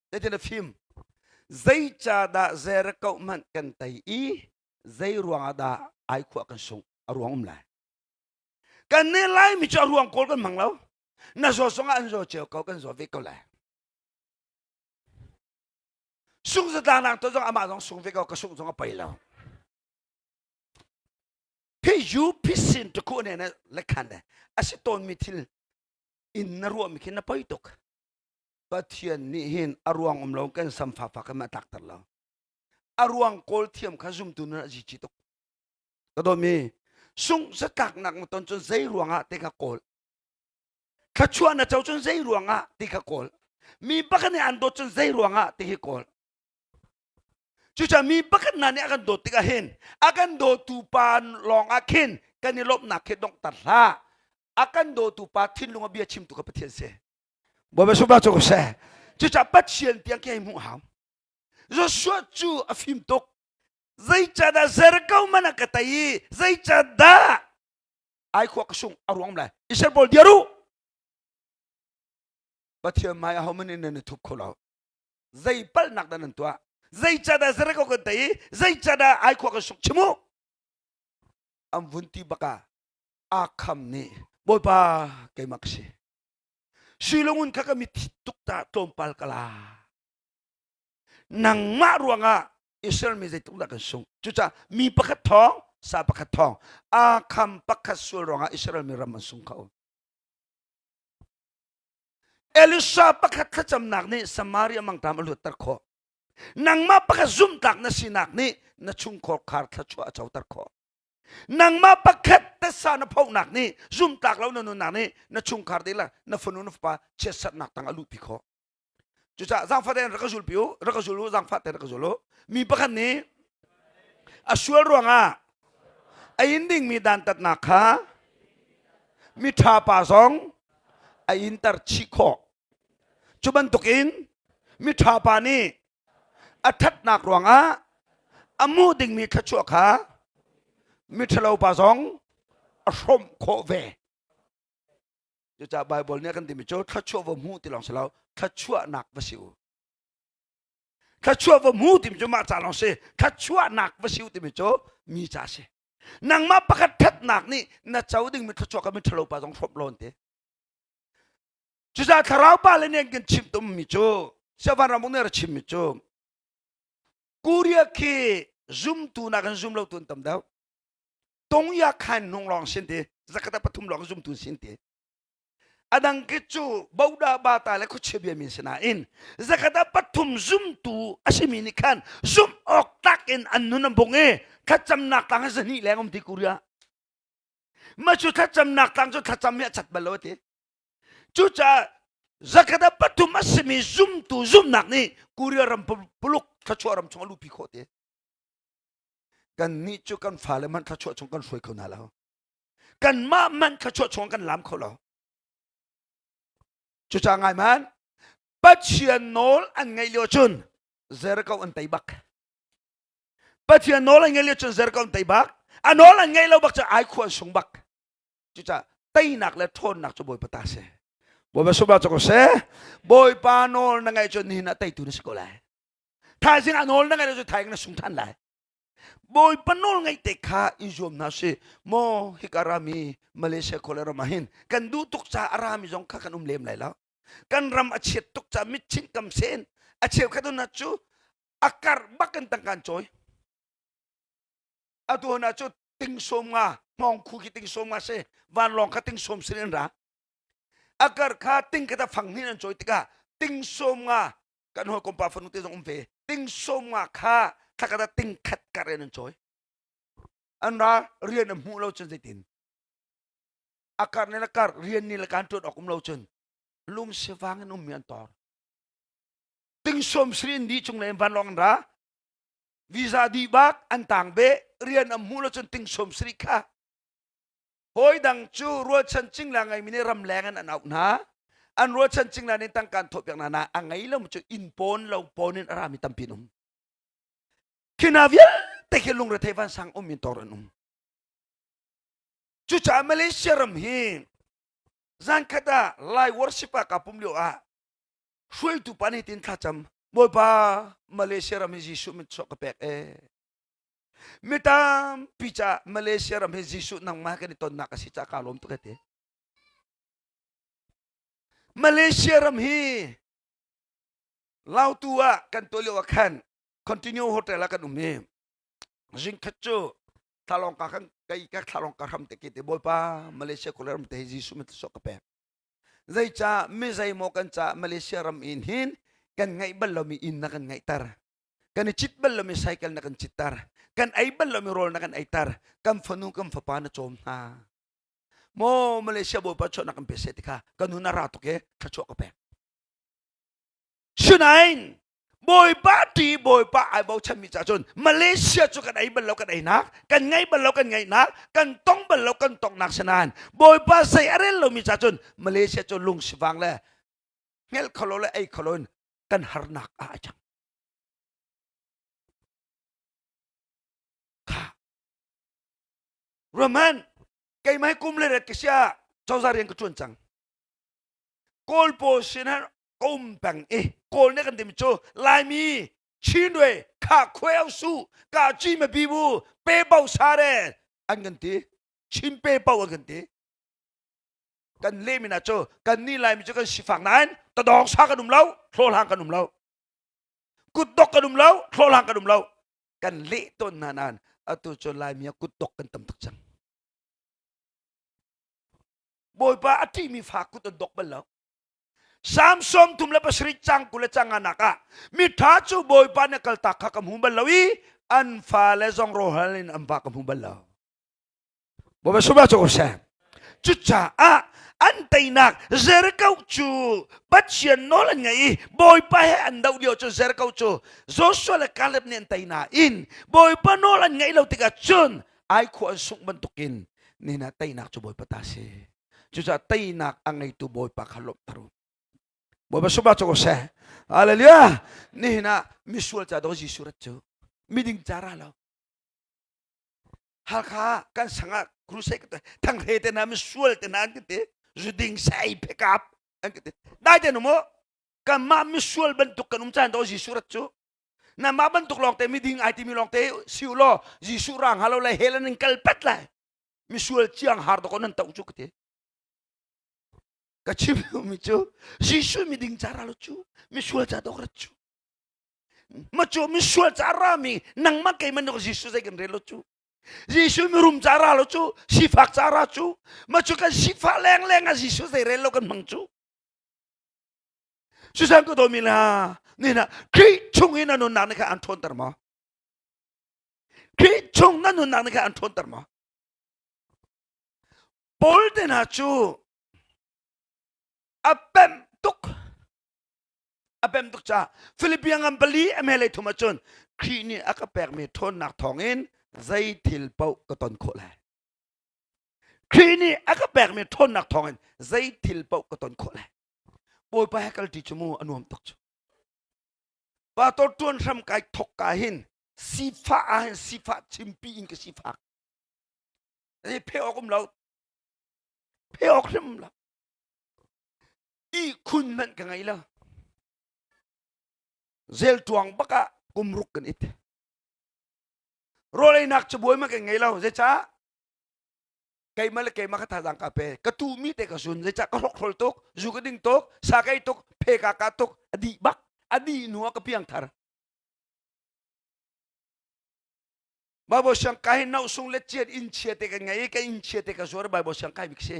zeitin a fim zeicahdah Jericho hmanh kan tei i zei ruangah dah ai khua kan sungh a ruang um lai kan ne lai mi cu a ruang kawl kan hmang lo na zaw zong ah an zaw cio ko kan zaw ve ko lai sung zatlang nang to zong amah zong sung ve ko ka sung zong a pei lo phi yu phi sin to ku ne na le khan ne asi ton mi thil in na ruah mi khi na poi tuk pathian nih hin a ruang um lo kan sam fa fa kan ma tak ter lo a ruang kawl thiam kha zumtu nun a zici tuk ka dawmi sung zatlaknak na ton cun zei ruangah ti kha kawl thluachuah na co cun zei ruangah ti kha kawl mi pakhat nih an dawt cun zei ruangah ti hi kawl cucaah mi pakhat hna nih a kan dawt tikah hin a kan dawtu pa lawng ah khin kan i lawmhnak khi donghter hlah a kan dawtu pa thinlung a bia chimtu kha Pathian si Bawipa sungpa cu ko seh cucaah Pathian tiang khi hei hmuh hau Joshua cu a fim tuk. Zeicahdah Jericho man a ka tei i zeicahdah ai khua ka sung a ruang lai. Israel pawl dir u. Pathian hmai ahohmanh in nan i thup kho lo. Zei palhnak dah nan tuah? Zeicahdah Jericho kan tei i zeicahdah ai khua kan sung chim u. An vun ti bak ah Akham nih Bawipa keimah ka si. Sui le ngun kha ka mit tuk ta tlawmpal ka la. Nangmah ruangah Israel mi zeitluk dah kan sungh. Cucaah mi pakhat thawng, sa pakhat thawng, aa kham pakhat sual ruangah Israel mi ram an sung kho. Elisha pakhat thlacamnak nih Samaria mangṭam a luatter khawh. Nangmah pakhat zumhtlak na sinak nih na chungkhar khar thluachuah a coter khawh. Nangmah pakhat tasa na phonak nih zumtlak lo na nunnak nih na chungkhar dihlak na fanu na fapa chiatsernak tang a luhpi khawh. Cucaah zaangfah tein rak ka zulpi u, rak ka zul u, zaangfah tein rak ka zul u. Mi pakhat nih a sual ruangah a in dingmi dantatnak kha miṭha pa zong a inter chih khawh. Cu bantukin miṭha pa nih a ṭhatnak ruangah a hmuh dingmi thluachuah kha miṭhalo pa zong a hrawmh khawh ve. Cucaah Baibal nih a kan timi cu thluachuah va hmu ti lawng si lo, thluachuahnak va si u. Thluachuah va hmu timi cu mah ca lawng si, thluachuahnak va si u timi cu mi ca si. Nangmah pakhat ṭhatnak nih na co dingmi thluachuah kha miṭhalo pa zong hrawmh lawn ti. Cucaah thlarau pa le nih an kan chimh tummi cu, Siavan Ramuk nih a ra chimmi cu, Korea khi zumtu nakin zum lo tu an tam deuh. Tongya khan hnung lawng sin ti. Zakhat ah pathum lawng zumtu sin ti. Adang ki cu boda bata le khuachia bia min sinain zakhat ah pathum zumtu a simi nih khan zumh awk tak in an nun an bung i thlacamnak tlang zahnih leng um ti Korea. Ma cu thlacamnak tlang cu thlacam hi a chat bal lo ti. Cucaah zakhat ah pathum a simi zumtu zumnak nih Korea ram puluk thluachuah ram chung a luhpi khawh ti. Kan nih cu kan fale hmanh thluachuah chung kan hruai kho hna lo. Kanmah hmanh thluachuah chung kan lam kho lo. Cucaah ngai man Pathian nawl an ngaih lio cun Jericho an tei bak. Pathian nawl an ngaih lio cun Jericho an tei bak. A nawl an ngaih lo bak cu ai khua an sung bak. Cucaah teinak le ṭhawnnak cu Bawipa ta si. Bawipa sungah cu ko seh. Bawipa nawl na ngaih cun nihin ah teitu na si ko lai. Thaizing ah nawl na ngaih lo cu thaizing na sung ṭhan lai. Bawipa nawl ngaih te kha i zuam hna si. Maw hika rami Malaysia khua le ram ah hin kan duh tuk ca a rami zong kha kan um lem lai lo. Kan ram a chiat tuk ca mitchinh kam sen a cheukhat hna cu a karh bak in tangka an cawi. Atu hna cu ting sawm nga hngawng khu khi ting sawm nga si vanlawng kha ting sawm sin in ra a kar kha ting kha ta fang hnin an cawi tikah ting sawm nga kan hawikom pa fanu te zong um ve ting sawm nga kha thla ting khat kar in an cawi an ra rian an hmuh lo cun zeitin a kar ne la kar rian ni le kan tuan awk um lo cun lung sivang in ummi an tor ting sawm srin di chung le vanlawng an ra visa dih bak an tang be rian an hmuh lo cun ting som sri kha hawi dang cu rualchan cingla ngeimi nih ram leng in an auh hna an rualchan cingla nih tangka an thawh piak hna na a ngei lo cu inn pawn lo pawn in a rami tampi an um khi hna vialte khi lungrethei vansang um in tor an um cucaah Malaysia ram hi zan khat ah Lai worship ah ka pum lio ah hruaitu pa nih tin thlacam Bawipa Malaysia ram hi Jesuh min chuak ka pek e mi tampi ca Malaysia ram hi Jesuh nangmah kan i tonnak a si ca ka lawm tuk te Malaysia ram hi Lautu ah kan tuah lio ah khan continue hotel ah kan um i zingkhat cu thlalong ka kan kai ka thlalong ka hram te ki te Bawipa Malaysia khuaram ram te hi Jesuh min chuak ka pek Zeicah mi zeimaw kan caah Malaysia ram in hin kan ngeih bal lomi inn na kan ngeihter. Kan i cit bal lomi cycle na kan citter. Kan ei bal lomi rawl na kan eiter. Kan fanu kan fapa na cawm hna. Maw Malaysia Bawipa chuahnak kan pe seh ti kha kan hun a ra tuk e thluachuah ka pek. Sinain Bawipa ti Bawipa ai bochanmi ca cun Malaysia cu kan ei bal lo kan einak kan ngei bal lo kan ngeihnak kan tong bal lo kan tongnak sinain Bawipa zei a rel lomi ca cun Malaysia cu lung sivang le hngelh kholo le ei kholo in kan harnak ah a cang. Kha Roman keimah kum le ret ka sia cozah rian ka ṭuan cang. Kawl pawl sin ah ka um peng i Kawl nih kan timi cu Laimi Chin we kha khuai su ka chi ma bi bu pe pau sa re an kan ti Chin pe pau an kan ti kan le mina cu kan ni Laimi cu kan sifak nain tadawng sa kan um lo hlawhhlang kan um lo kutdok kan um lo hlawhhlang kan um lo kan leh tawn hna nain atu cu Laimi ah kutdok kan tam tuk cang Bawipa a ṭihmi fa kut an dok bal lo. Salm 37 cang 20 le cang nganak ah miṭha cu Bawipa nih kaltak kha ka hmu bal lo i an fale zong rawhal in an va ka hmu bal lo. Bawipa sumah cu seh. Cucaah an teinak Jericho cu Pathian nawl an ngei i Bawipa he an doh lio cu Jericho cu Joshua le Caleb nih an tei nain Bawipa nawl an ngeih lo tikah cun ai khua an sungh bantukin nihin ah teinak cu Bawipa ta si. Cucaah teinak a ngeitu Bawipa kha lawmhter u. Bawipa sungah cu ko seh. Hallelujah. Nihin ah misual ca do Jesuh rat cu miding ca ra lo. Halkha kan sangah crusade ka thang he te na misual te na an ka ti zuding sai phekap an ka ti dai te no mo kanmah misual bantuk kan um caan do Jesuh rat cu Nangmah bantuk lawngte miding ai timi lawngte si u law Jesuh rang halo le hell an in kal pet lai. Misual ciang har dok nan to cu ka ti. Ka chim mi cu Jesuh miding ca ra lo cu misual ca dok rat cu. Ma cu misual ca ra mi nangmah keimah nok Jesuh zei kan rel lo cu. Jesuh mirum ca ra lo cu, sifak ca ra cu, ma cu kan sifah lengleng ah Jesuh zei rel lo kan hmang cu. Cusan ka dawmi la, ni na Khrih chung i na nunnak nih kha an ṭhawnter maw? Khrih chung na nunnak nih kha an ṭhawnter maw? Paul te hna cu a pemh tuk a pemh tuk caah Philippian ngan pali a hme lei thum ahcun Khrih nih a ka pekmi ṭhawnnak thawngin zei thil paoh ka ton khawh lai. Khrih nih a ka pekmi ṭhawnnak thawngin zei thil paoh ka ton khawh lai. Bawipa he kalṭi cu mu a nuam tuk cu. Pastor ṭuan hram kai thok ka hin sifah ah hin sifah chimpi in ka sifak. Zei phe awk um lo. Phe awk hrim um lo. Ihkhun hmanh ka ngei lo. Zelṭuang bak ah kum ruk kan it. Rawleinak cabuai ma kan ngei lo. Zeicah? Keimah le keimah ka thazaang ka pe. Ka tuhmi te ka zun. Zeicah ka hrokhrol tuk, zu ka ding tuk, sa ka ei tuk, phe ka ka tuk, a dih bak. A dih hnu ah ka piang thar. Bible siang kai no sung le chiat inn chia te kan ngei i ka inn chia te ka zuar Bible siang kai bik si.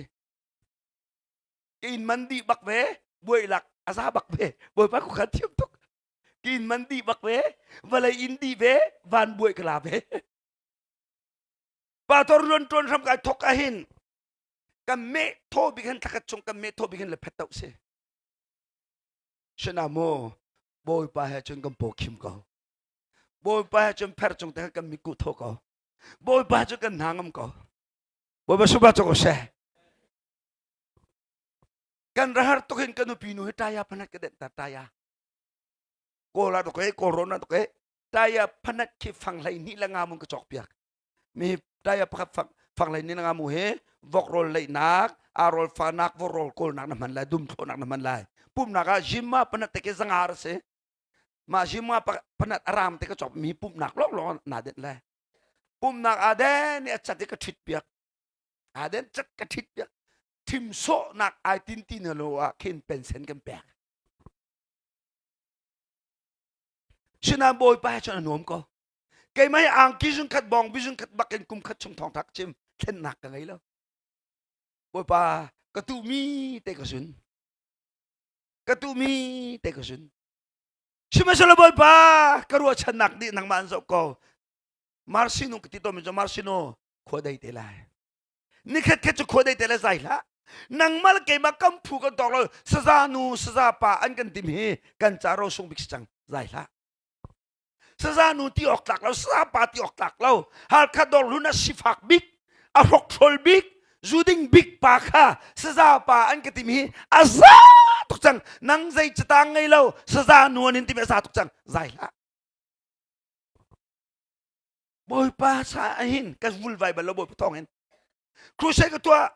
Ka inn man dih bak ve, buai lak a za bak ve. Bawipa ku kha thiam tuk. Ka inn man dih bak ve, vawlei inn dih ve, van buai ka la ve. Pastor rian tuan hram kai thok ahin kan meh thaw bik hin thlakhat chung kan meh thaw bik hin le phet to si. Shana mu Bawipa he cun kan paw khim ko. Bawipa he cun pher cung te kan mitkuh thaw ko. Bawipa cu kan hna ngam ko. Bawipa suba cu ko seh. Kan rahar tuk hin kan nupi nu hi taya phanat ka denh ta taya. Kawl ah tuk e, kawl rawn ah tuk e, taya phanat khi fang hlei hnih le nga mun ka cawk piak. Mi taya pakhat fang, fang hlei hnih le nga mu he vok rawl leihnak, arrawl fanak, vok rawl kawlnak na hman lai, dum thlawhnak na hman lai. Pumnak ah jimma phanat te ke zangar a si. Mah jimma phanat aram te ka cawk mi pumnak lawng lawng na denh lai. Pumnak aa den i a cat i ka ṭhit piak. Aa den cat ka ṭhit piak. Thim sawhnak ai tin ti na lo ah khin pensen kan pek. Sinain Bawipa he cun a nuam ko. Keimah hi angki zung khat bawngbi zung khat bak in kum khat chung thawngṭha ka chim thlennak ka ngei lo. Bawipa ka tuhmi te ka zun. Ka tuhmi te ka zun. Sihmanhsehlaw Bawipa ka ruahchannak nih nangmah an zoh ko. Marsinu ka ti tawnmi cu Marsinu khua dei te lai. Nikhat khat cu khua dei te lai zai hlah. Nangmah le keimah kan phu kan tawk lo saza nu saza pa an kan tim hi kan ca ro sung bik si cang zai hlah. Saza nu ti awk tlak lo saza pa ti awk tlak lo Halkha dawr hlun a sifak bik a hrokhrol bik zuding bik pa kha saza pa an ka tim hi a za tuk cang nang zei catang ngei lo saza nu an in tim a za tuk cang zai hlah. Bawipa sa hin ka vulvai bal lo Bawipa thawng hin crusade ka tuah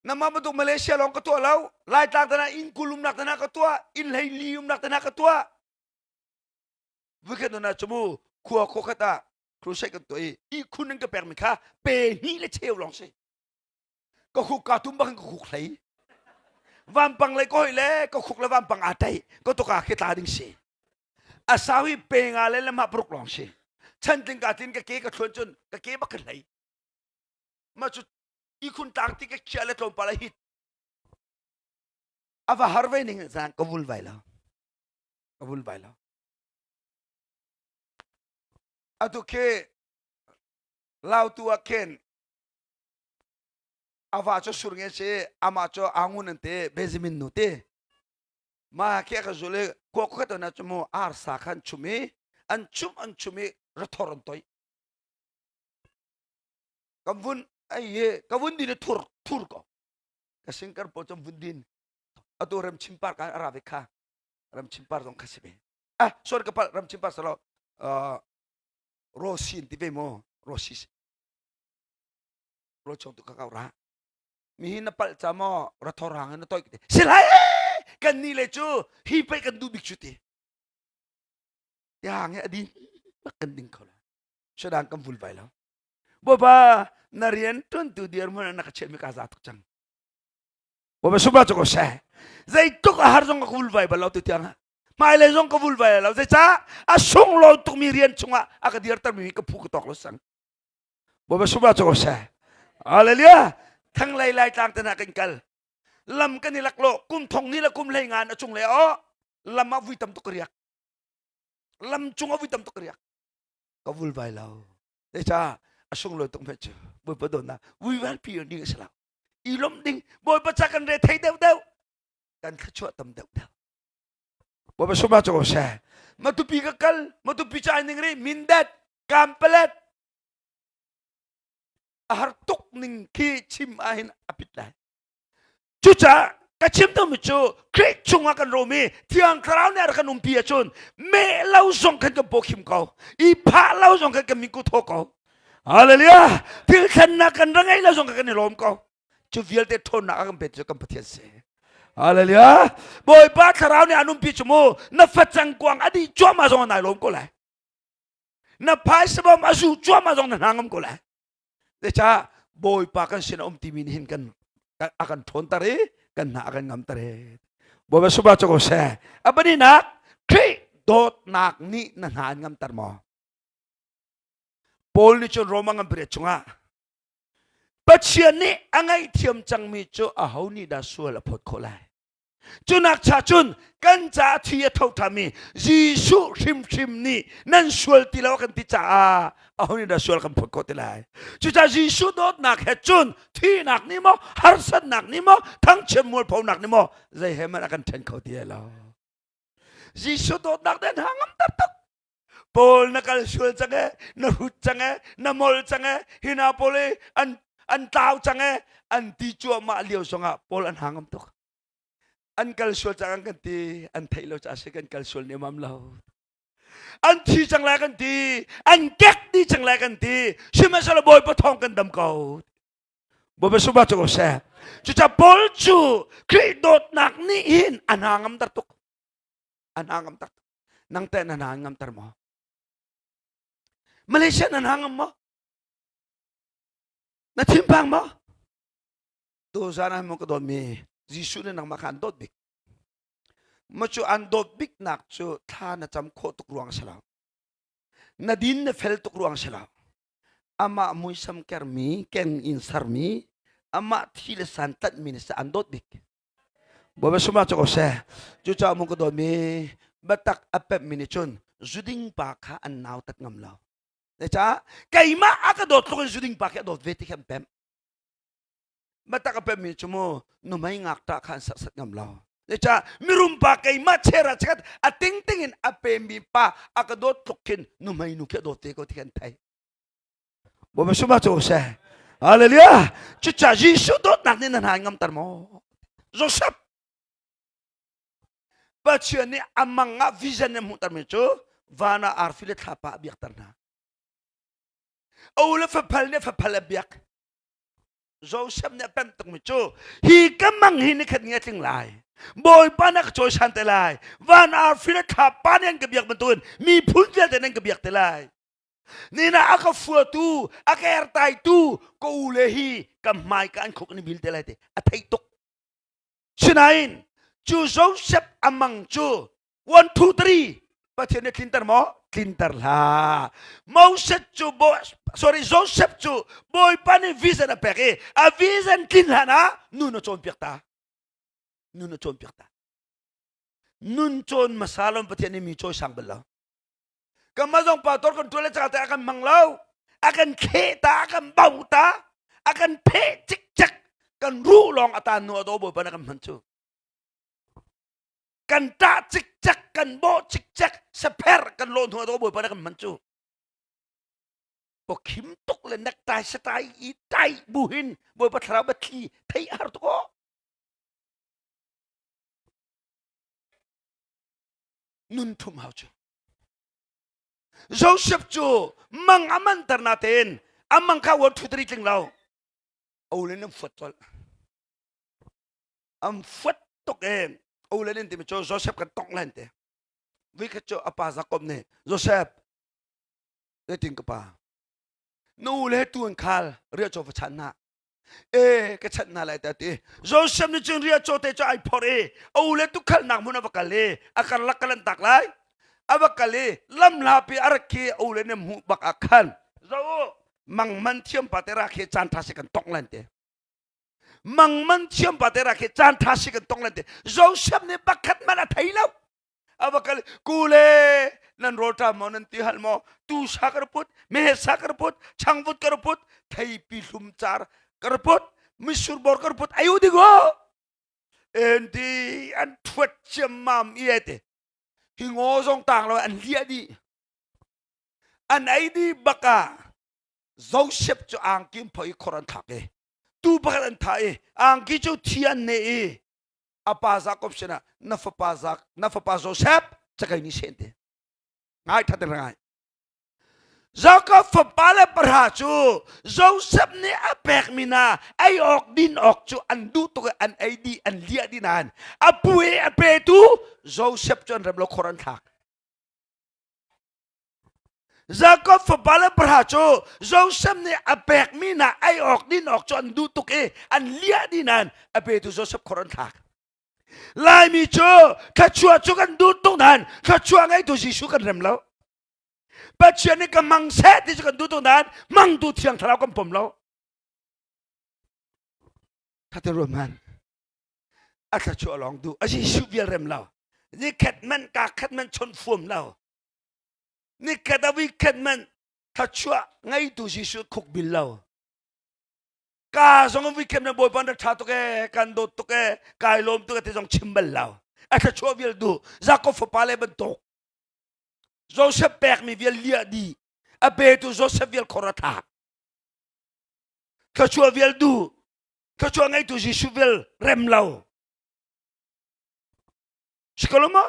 nama bantuk Malaysia lawng ka tuah lo Laitlang tana inn kul umnak tana ka tuah inn hlei li umnak tana ka tuah vikhat nuna chumu khua khua khat ah crusade kan tuah i ihkhun an ka pek mi kha pe hnih le cheu lawng si ka khuk ka tum bak in ka khuk hlei vampang lei ka hoi le ka khuk le vampang aa tai ka tuka khi tla ding si a sau hi pe nga le lamah paruk lawng si chantling ka tin ka ke ka thluan cun ka ke bak ka hlei ma cu ihkhun tlang ti ka khiah le tlawmpal a hit a va har ve ning zang ka vul vai lo ka vul vai lo atu khi lautu ah khin a va cu sur nge si amah cu angun an ti Benjamin nu ti ma khi ka zul i khua khat na cu mu arsa khan chum i an chum an chum i rathor an toi kan vun ai ka vun din thur thur ko ka singkar po chom vun din atu ram chimpar kan ara ve kha ram chimpar zong kha si ve ah sorry ka pal ram chimpar salo rosin ti ve mo rosis ro chong tu ka kau ra mi hi na palh ca maw rathor hang in na toi ti silai kan ni le cu hi pei kan duh bik cu ti tiang he adin bak kan ding kho la shadan kan vul vai lo bawipa na rian tuan tu dir mun na ka chiah mi ka za tuk cang bawipa suba cu ko se zei tuk a har zong ka vul vai bal lo tu tiang hmailei zong ka vul vai lo zei ca a sunglawi tuk mi rian chungah a ka dirter mi ka phu ka tawk lo sang. Bawipa sumah cu ko seh. Hallelujah. Thanglei lai tlang te hna kan kal. Lam kan i laklawh kum thong ni le kum hlei nga na cung le o lam ah vui tam tuk riak. Lam cung ah vui tam tuk riak. Ka vul vai lo. Te cha a sunglawi tuk hme cu. Bawipa dawtnak vui val pi ding a si lo. I lawmh ding Bawipa ca kan re thei deuh deuh. Kan thluachuah tam deuh deuh. Bawipa sumah cu ko seh. Matupi ka kal, Matupi ca ning ri Mindat, Kampalet, a har tuk ning khi chim ahhin a pit lai. Cucaah ka chim tami cu Khrih chungah kan rom i Thiang Thlarau nih a rak kan umpi ahcun meh lo zong khan kan paw khim ko i phah lo zong khan kan minku thaw ko. Hallelujah! Thil thlennak kan ra ngei lo zong khan kan i lawm ko. Cu vialte ṭhawnnak a kan pe cu kan Pathian si. Hallelujah! Bawipa Thlarau nih an umpi cu mu na facang kuang a dih cuahmah zong nai lawm ko lai. Na phaisa bawm a zu cuahmah zong na hna ngam ko lai. Zeicah Bawipa kan sin a um timi nih hin kan a kan ṭhawnter i kan hna a kan ngamter i Bawipa suba cu ko seh. A pahnihnak Khrih dawtnak nih na hna an ngamter maw? Paul nih cun Roma ngan pariat chungah Pathian nih a ngaihthiam cangmi cu aho nih dah sual a phawt khawh lai? Cunak cha cun kan caah thi a tho ṭhami Jesuh hrimhrim nih nan sual ti lo a kan ti caah aho nih dah sual kan phawt khawh ti lai? Cucaah Jesuh dawtnak he cun thihnak nih maw, harsatnak nih maw, thangchiat mualphonak nih maw, zei he hmanh a kan ṭhen kho ti lo. Jesuh dawtnak nih hna ngam taktak. Paul na kal sual cang e, na hrut cang e, na mol cang e, hi hna pawl i an an tlau cang e, an ti cuahmah lio zongah Paul an hangam tuk. An kal sual cang an kan ti, an theih lo caah si kan kal sual nemam lo. An thi cang lai kan ti, an kek dih cang lai kan ti, sihmanhsehlaw Bawipa thawng kan dam ko. Bawipa suba cu ko seh. Cucaah Paul cu Khrih dawtnak nih hin a hna ngamter tuk. A hna ngamter tuk. Nang teh na hna ngamter maw? Malaysia na hna ngam maw? Na thinphang maw? Tuzan ah ka dawtmi Jesuh nih nangmah kha an dawt bik. Ma cu an dawt bik nak cu thla na cam khawh tuk ruang si lo. Na din na fel tuk ruang si lo. Amah muisam kermi, keng in sermi, amah thi le san tlanhmi na si an dawt bik. Bawipa sumah cu ko seh. Cucaah mung ka dawtmi biatak a pemhmi nih cun zuding pa kha an nautat ngam lo. Zeicah keimah a ka dawt tluk in zuding pa khi a dawt ve ti khi an pemh. Biatak a pemhmi cu mu nuhmei ngakṭah kha an serhsat ngam lo. Zeicah mirum pa keimah chera chikat a tingting in a pemmi pa a ka dawt tluk khin nuhmei nu khi a dawt te ko ti khi an theih. Bawipa sumah cu seh. Hallelujah. Cucaah Jesuh dawtnak nih na hna ngamter maw? Joseph Pathian nih a mang ah vision in hmuhtermi cu van ah arfi le thlapa a biakter hna. A u le faphal nih faphal a biak. Joseph nih a pemh tukmi cu hi ka mang hi nikhat ni a tling lai. Bawipa na ka cawisan te lai. Van arfi le thlapa nih an ka biak bantukin miphun vialte nan ka biak te lai. Nina a ka fuatu, a ka ertaitu ka u le hi ka hmai ka an khuk ni bil te lai te a theih tuk. Sinain cu Joseph amang cu 1 2 3 Pathian nih tlinter maw? Tlinter hlah. Moses cu bo sorry Joseph cu Bawipa nih vision a pek i a vision tlin hlan ah nun a cawnpiak ta. Nun a cawnpiak ta. Nun cawn hmasa lon Pathian nih mi cawisang bal lo. Kanmah zong pastor kan ṭuan le cangte a kan hmang lo. A kan thleh ta, a kan bau ta, a kan pheh cikcek. Kan ruh lawng a tan nu a daw Bawipa na kan hman cu. Kan ṭah cikcek, kan bawh cikcek, sapher kan lawh hnu a daw Bawipa na kan hman cu. Pawkhim tuk le necktie satai i tai buhin Bawipa thlarau biathli theih a har tuk aw. Nun thum hau cu. Joseph cu mang a manter natein a mang kha 1 2 3 tling lo. Olen an fuat colh. An fuat tuk e. Olen in timi cu Joseph kan tongh len te. Vikhat cu a pa Jacob nih Joseph zeitin ka pa nu le tu an khal riah caw va chan hna e ka chanh hna lai ta ti Joseph nih cun riah caw te cu ai phorh i a u le tukhalnak hmun a va kal i a karlak ka lantak lai a va kal i lamhlapi a rak khi a u le nih hmuh bak ah khan zo u. Mangman thiam pa te ra khi caan tha si kan tong lan te. Mangman thiam pa te ra khi caan tha si kan tong lan te. Joseph nih pakhat man a thei lo. A va kal kule nan rawlṭam maw nan ti hal maw tu sa ka put mehe sa ka put changvut ka put theipi hlum car ka put misur bor ka put ayu dingo en ti an thuat ciammam i te hi ngo zong tang lo an liah dih an ei dih bak ah Joseph cu angki in phoi khor an thlak i tu pakhat an thah i angki cu thi an ne i a pa Jacob sinah na fapa Zak na fapa Joseph cakei ni sen te ngai that ngai Jacob fapa le pahra cu Joseph nih a pekmi hna ei awk din awk cu an duh tuk i an ei dih an liah dih nain a pu i a petu Joseph cu an rem lo khor an thlak. Jacob fapa le pahra cu Joseph nih a pekmi hna ei awk din awk cu an duh tuk i an liah dih nain a petu Joseph khor an thlak. Laimi cu thluachuah cu kan duh tuk nain thluachuah ngeitu Jesuh kan rem lo. Pathian nih ka hmang seh ti cu kan duh tuk nain hmangtu thiang thlarau kan pom lo. Thate ruam han. A thluachuah lawng duh. A Jesuh vial rem lo. Ni khat man ka khat man chon fuam lo. Ni khat a vi khat man thluachuah ngeitu Jesuh khuk bil lo. Ka zong vi khat man Bawipa na tha tuk e kan dawt tuk e kai lawm tuk e ti zong chim bal lo. A thluachuah vial duh. Jacob fapa le bantuk. Joseph pekmi vial liah dih a petu Joseph vial khor a thlak thluachuah vial duh thluachuah ngeitu Jesuh vial rem lo sikolo ma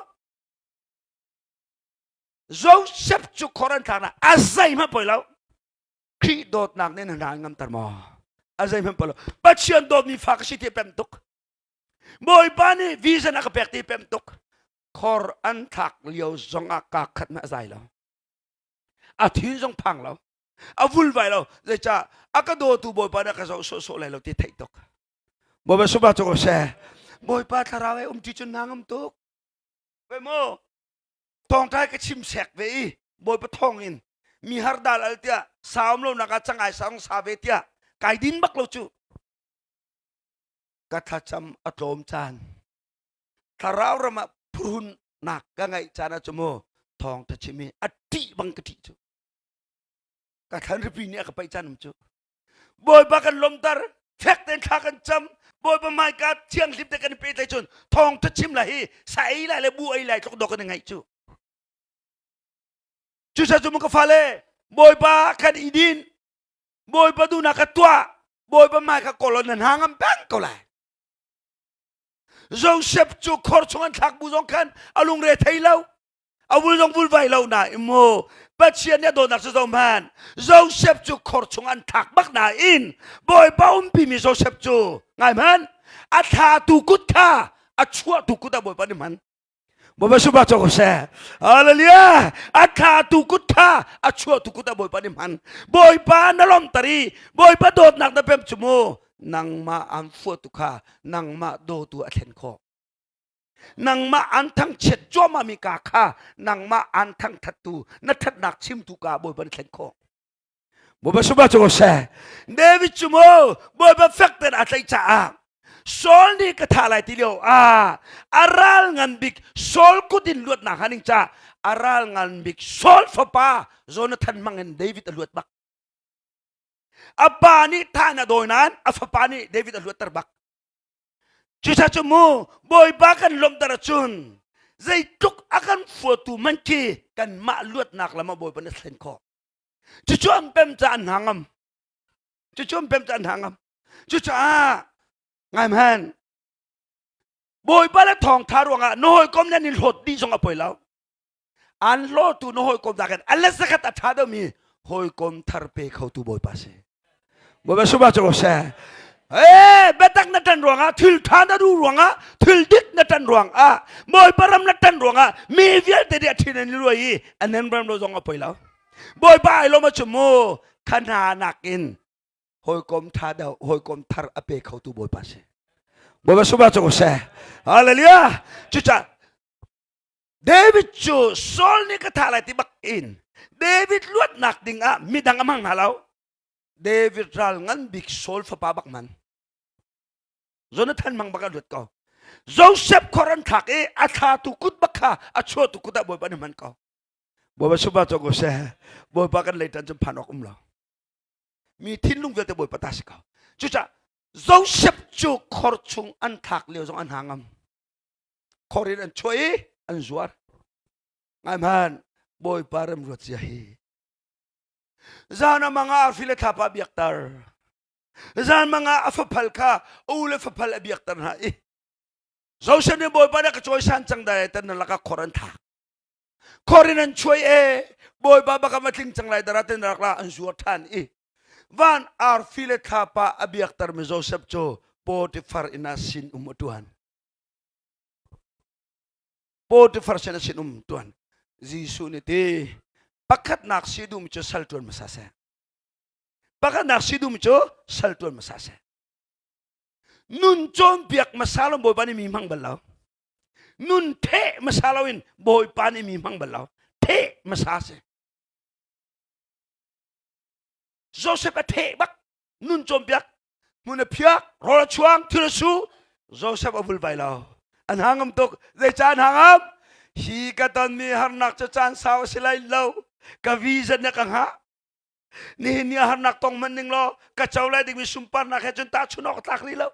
Joseph cu khor an thlak na a zeihmanh poi lo Khrih dawtnak nih na hna ngamter maw a zeihmanh poi lo Pathian dawtmi fa ka si ti pem tuk Bawipa nih vision a ka pek ti pem tuk khor an thlak lio zongah kaa khat na zai lo a thin zong phang lo a vulvai lo zeicah a ka dawtu bawipa nih a ka zoh sawhsawh lai lo ti theih tuk bawipa suba cu ko seh bawipa thlarau he um ti cun na ngam tuk ve mu thawngṭha ka chim sek ve i bawipa thawng in mi har dal al tiah sa um lo nak ah cangai sa sa ve tiah kai din bak lo cu ka thlacam a tlawm caan thlarau ram ah phurhunnak ka ngeih caan ah cu mu thawngtha chim hi a ṭih bang ka ṭih cu ka thlan ripi nih a ka paih caan um cu bawipa kan lomter fek tein thla kan cam bawipa hmaika thianghlim te kan i pehtlaih cun thawngtha chim lai hi sa ei lai le bu ei lai tluk dawk kan i ngaih cu cucaah cu mu ka fale bawipa kan i din bawipa duhnak ka tuah bawipa hmai kha kawl na hna ngam peng ko lai Joseph cu khor chung an thlak bu zong khan a lungre thei lo a vul zong vulvai lo na mu Pathian nih a dawtnak cu zohhmanh Joseph cu khor chung an thlak bak nain Bawipa umpi mi Joseph cu ngai hmanh a thlatu kut kha a chuahtu kut ah Bawipa nih hman Bawipa suba cawk ko seh Hallelujah a thlatu kut kha a chuahtu kut ah Bawipa nih hman Bawipa na lawmter i Bawipa dawtnak na pem cu mu nangmah an fuatu kha nangmah dawtu a thlen khawh nangmah an thangchiat cuahmah mi ka kha nangmah an thangthattu na thatnak chimtu ka bawipa na thlen khawh bawipa suba cu seh David cu mu bawipa fek tein a tlaih caah Saul nih ka thah lai ti lio ah a ral ngan bik Saul kut in luatnak haning ca a ral ngan bik Saul fapa Jonathan hmang in David a luat bak A pa nih thah na dawi nain a fapa nih David a luatter bak. Cucaah cu mu Bawipa kan lawmhter ahcun zeitluk a kan fuatu man khi kanmah luatnak lam ah Bawipa nih a thlen khawh. Cucu an pem caah an hna ngam. Cucu an pem caah an hna ngam. Cucaah ngai hmanh Bawipa le thawngtha ruangah na hawikom nih an in hlawt dih zong a poi lo. An hlawtu na hawikom nakin a let zakhat a ṭha deuhmi hawikom thar pe khotu Bawipa si. Bawipa suba cu seh. Ee, biatak na ṭan ruangah, thil ṭha na duh ruangah, thil dik na ṭan ruangah, Bawipa ram na ṭan ruangah, mi vialte nih a ṭhin an i luai i an nan ram lo zong a poi lo. Bawipa ai lawm ahcun mu, kha hna nakin hawikom ṭha deuh, hawikom thar a pe khotu Bawipa si. Bawipa suba cu seh. Hallelujah. Cucaah David cu Saul nih ka thah lai ti bak in David luatnak ding ah midang a hmang hna lo. David ral ngan bik Saul fapa bak man. Jonathan mang bak a luat ko. Joseph khor an thlak i a thlatu kut bak kha a chuahtu kut ah Bawipa nih hman ko. Bawipa suba cawk ko seh. Bawipa kan leitan cu phan awk um lo. Mi thinlung vialte Bawipa ta si ko. Cucaah Joseph cu khor chung an thlak lio zong an hna ngam. Khor in an chuah i an zuar. Ngai hmanh Bawipa remruat cia hi. Zan a mang ah arfi le thlapa biakter. Zan mang ah a faphal kha u le faphal a biakter hna i Joseph nih Bawipa nih ka cawisan cang dai tan na lakah khor an thlak. Khor in an chuai e Bawipa baka ma tling cang lai dara ten rak la an zuar than i van arfi le thlapa a biakter mi Joseph cu Potiphar inn ah sin um a tuan. Potiphar sin a sin um tuan. Jesuh nih ti pakhatnak si duhmi cu sal tuan hmasa seh. Pakhatnak si duhmi cu sal tuan hmasa seh. Nun cawnpiak hmasa lo Bawipa nih mi hmang bal lo. Nun theh hmasa loin Bawipa nih mi hmang bal lo. Theh hmasa si. Joseph a theh bak nun cawnpiak hmun a phiak rawl a chuang thil a su Joseph a vulvai lo an hangam tuk zeicah an hangam hi ka tonmi harnak cu caan sau a si lai lo ka vision na ka hngah nihin ni harnak tong hmanh ning law ka co lai dingmi sunparnak he cun tahchun awk tlak rih lo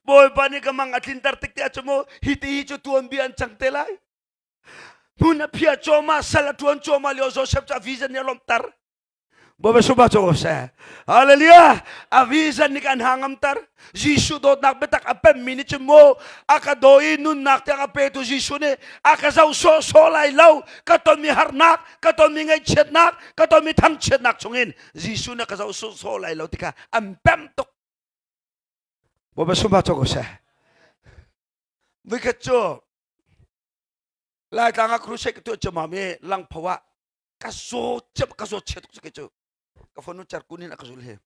Bawipa nih ka mang a tlinter tik te ah cu mu hi ti hi cu tuanbia an cang te lai hmun a phiah cuahmah sal a ṭuan cuahmah lio Joseph cu a vision nih a lawmhter Bawipa suba cu seh. Hallelujah. A vision nih kan ha ngamter. Jesuh dawtnak biatak a pemmi nih cun mu a ka daw i nunnak tiang a petu Jesuh nih a ka zoh sawhsawh lai lo. Ka tonmi harnak, ka tonmi ngaihchiatnak, ka tonmi thangchiatnak chungin Jesuh nih a ka zoh sawhsawh lai lo ti kha an pem tuk. Bawipa suba cu seh. Voikhat cu Laitlang ah crusade ka tuah ciammam i Langpho ah ka zaw cem ka zaw chia tuk cu ka fanu carkun in a ka zul he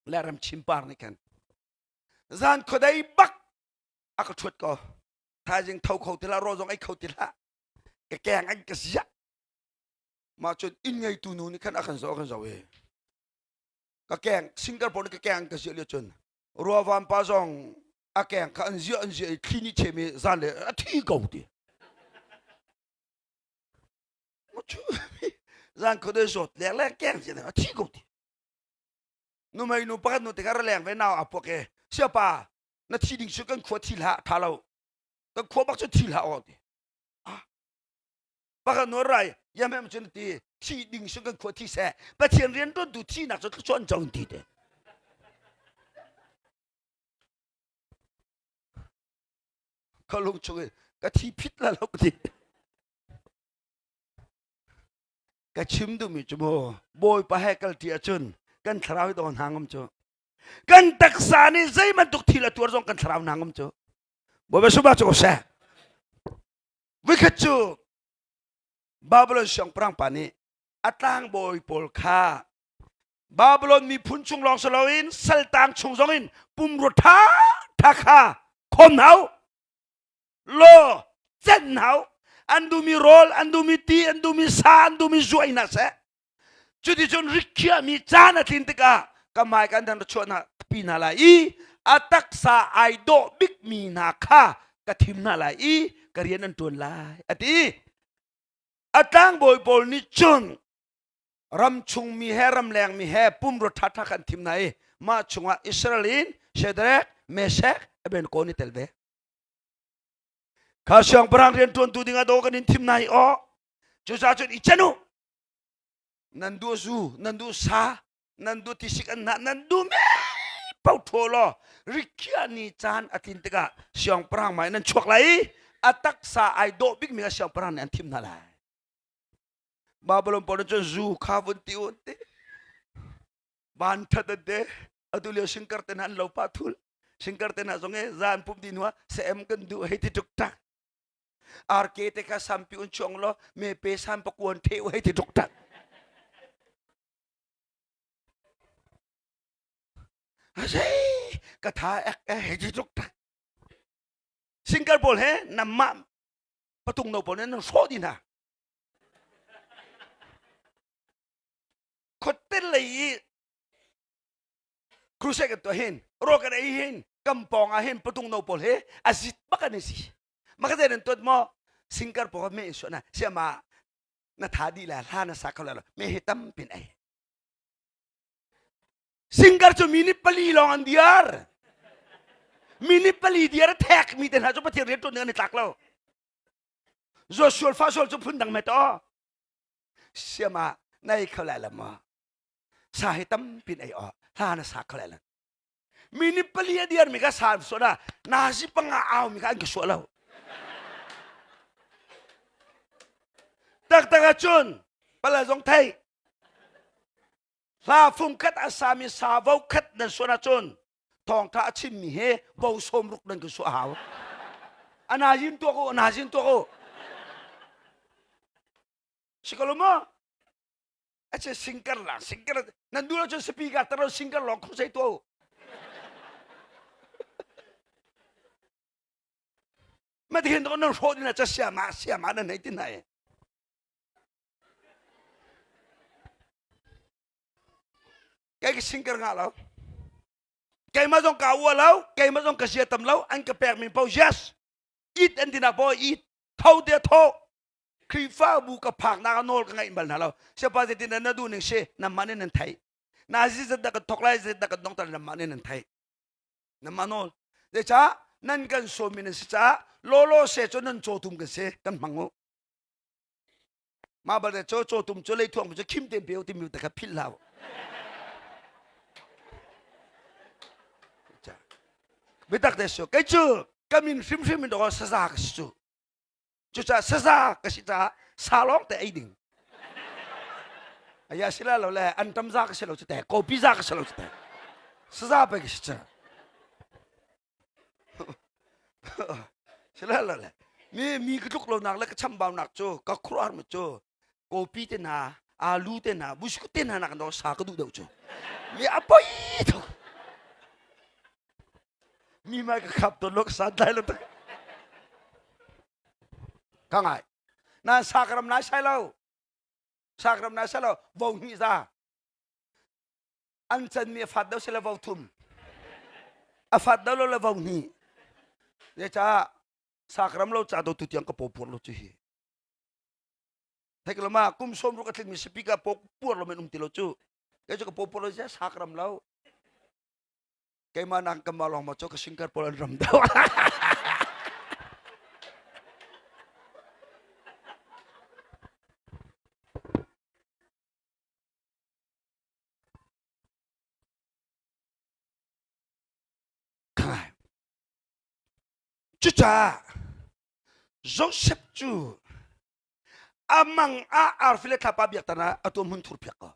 le ram chimpar nih khan zan khuadei bak a ka thuat ko thaizing tho kho ti hlah rawl zong ei kho ti hlah ka keng an ka ziah mah cun inn ngeitu nu nih khan a kan zoh a kan zoh i ka keng single pawl nih ka keng an ka ziah lio cun ruavan pa zong a keng kha an ziah an ziah i thli nih chem i zan le a thi ko ti Zan khuadei zawt leng leng keng si a thi ko ti. Numei nu pakhat nu te kha ra leng ve nau a puak e. Siapa na thi ding cu kan khua thi hlah tha lo. Kan khua bak cu thi hlah aw ti. Ah. Pakhat nu rai yam hem cun ti thi ding cu kan khua thi seh. Pathian rian tuan tu thi nak cu thluachuah an co ti te. Ka lung chung i ka thi phit la lo ti. Ka chim duhmi cu mu Bawipa he kal ṭi ahcun kan thlarau hi dawh hna ngam cu. Kan taksa nih zei bantuk thil a tuar zong kan thlarau hna ngam cu. Bawipa sumah cu seh. Voikhat cu Babylon siangpahrang pa nih a tlangbawi pawl kha Babylon miphun chung lawng si loin saltang chung zongin pumrua ṭha ṭha kha khawm hna u. Law cenh hau an duhmi rawl an duhmi ti an duhmi sa an duhmi zu ei hna seh cuticun rikhiahmi caan a tlin tikah ka hmai kan dan chuah hna pi hna lai i a taksa ai dawh bikmi hna kha ka thim hna lai i ka rian an ṭuan lai a ti a tlangbawi pawl nih cun ramchung mi he ramleng mi he pumrua ṭhaṭha kha an thim hna i mah chungah Israel in Shadrach, Meshach, Abednego nih tel ve. Kha siangpahrang rian ṭuantu dingah daw kan in thim hna hi aw. Cucaah cun i cen u. Nan duh zu, nan duh sa, nan duh tisik an hnah, nan duh mi paoh ṭhaw law rikhiah ni caan a tlin tikah siangpahrang hmai nan chuak lai i a taksa ai dawh bikmi kha siangpahrang nih an thim hna lai. Babylon pawl nih cun zu kha vun ti u an ti. Van ṭhat an ti. Atu lio singkar te hna an lo pah thul. Singkar te hna zong e zan pum di hnuah sem kan duh hei ti tuk tak. RK te kha sampi un chuang lo me pe sam pakuan the hei ti tuk tak. Asai ka tha ek e hei ti tuk tak. Singkar pawl he namma patung no pawl nan hrawh di hna. Khotte lei i. Crusade kan tuah hin rawl kan ei hin kan pawng ah hin patung no pawl he a zit bak an si. Maka nan tuat maw singkar pawl me in suah na siama na tha dih la hla na sa kho la me he tampin ei. Singer cu minute pali lawng an diar. Minute pali diar a thek mi te hna cu Pathian rian ṭuan ding an i tlak lo. Joshua fa sual cu phun dang met aw. Siama nei kho lai la maw? Sa hi tampin ei aw. Hla na sa kho lai la. Minute pali a diar mi ka sa suah na nazi panga au mi ka an ka suah lo. Taktak ahcun pala zong thei Hla fungkhat a sami sa vo khat nan suan ahcun thawngtha a chimmi he vo sawm ruk nan kan suah hau. Anazin tuak u, anazin tuak u. Si ko lo maw? Ache singkar la, singkar nan duh ahcun speaker tar singkar lawng khusei tuah u. Ma tihin nan hrawh ding ca siama siama nan hei ti hna i. Kei ka singkar ngah lo. Keimah zong ka ua lo, keimah zong ka sia tam lo, an ka pek mi paoh yes. It an tinak paoh it. Tho te tho. Khrihfabu ka phaknak ah nawl ka ngaih bal hna lo. Siapa zeitin na duh ning si, namah nih nan theih. Na zi zat dah kan thok lai, zat dah kan dongter namah nih nan theih. Namah nawl. Zeicah nan kan sawmi nan si caah lawlaw se cu nan cawtum kan si, kan hmang u. Mah balte cu cawtum cu leithuang cu khim te peu timi te kha philh hlah u. Biatak te su kei cu ka min hrimhrim in dawh saza ka si cu. Cucaah saza ka si caah sa lawng te ei ding. Aya sila lo le antam za ka si lo cu te kopi za ka si lo cu te. Saza pe ka si cu. Sila mi mi ka tluk lonak le ka chambaunak cu ka khuaruahhar cu kopi te hna alu te hna buskut te hna nak in sa ka duh deuh cu mi a poi tuk mi mai ka khap ton lo ka san lai lo tak ka ngai na sakram nai sai lo sakram nai sai lo vo hnih za an canmi a fat deuh sile vo thum a fat deuh lo le vo hnih zeicah sakram lo ca do tu tiang ka paw puar lo cu hi thek lama kum som ruk a tlingmi speaker paw puar lo men um ti lo cu kei cu ka paw puar lo sia sakram lo keimah nang kamah lawng ma cu ka singkar pawl an ram deuh Cucaah Joseph cu a mang ah arfi le thlapa biaktan ah a tuam hun thur piak ko.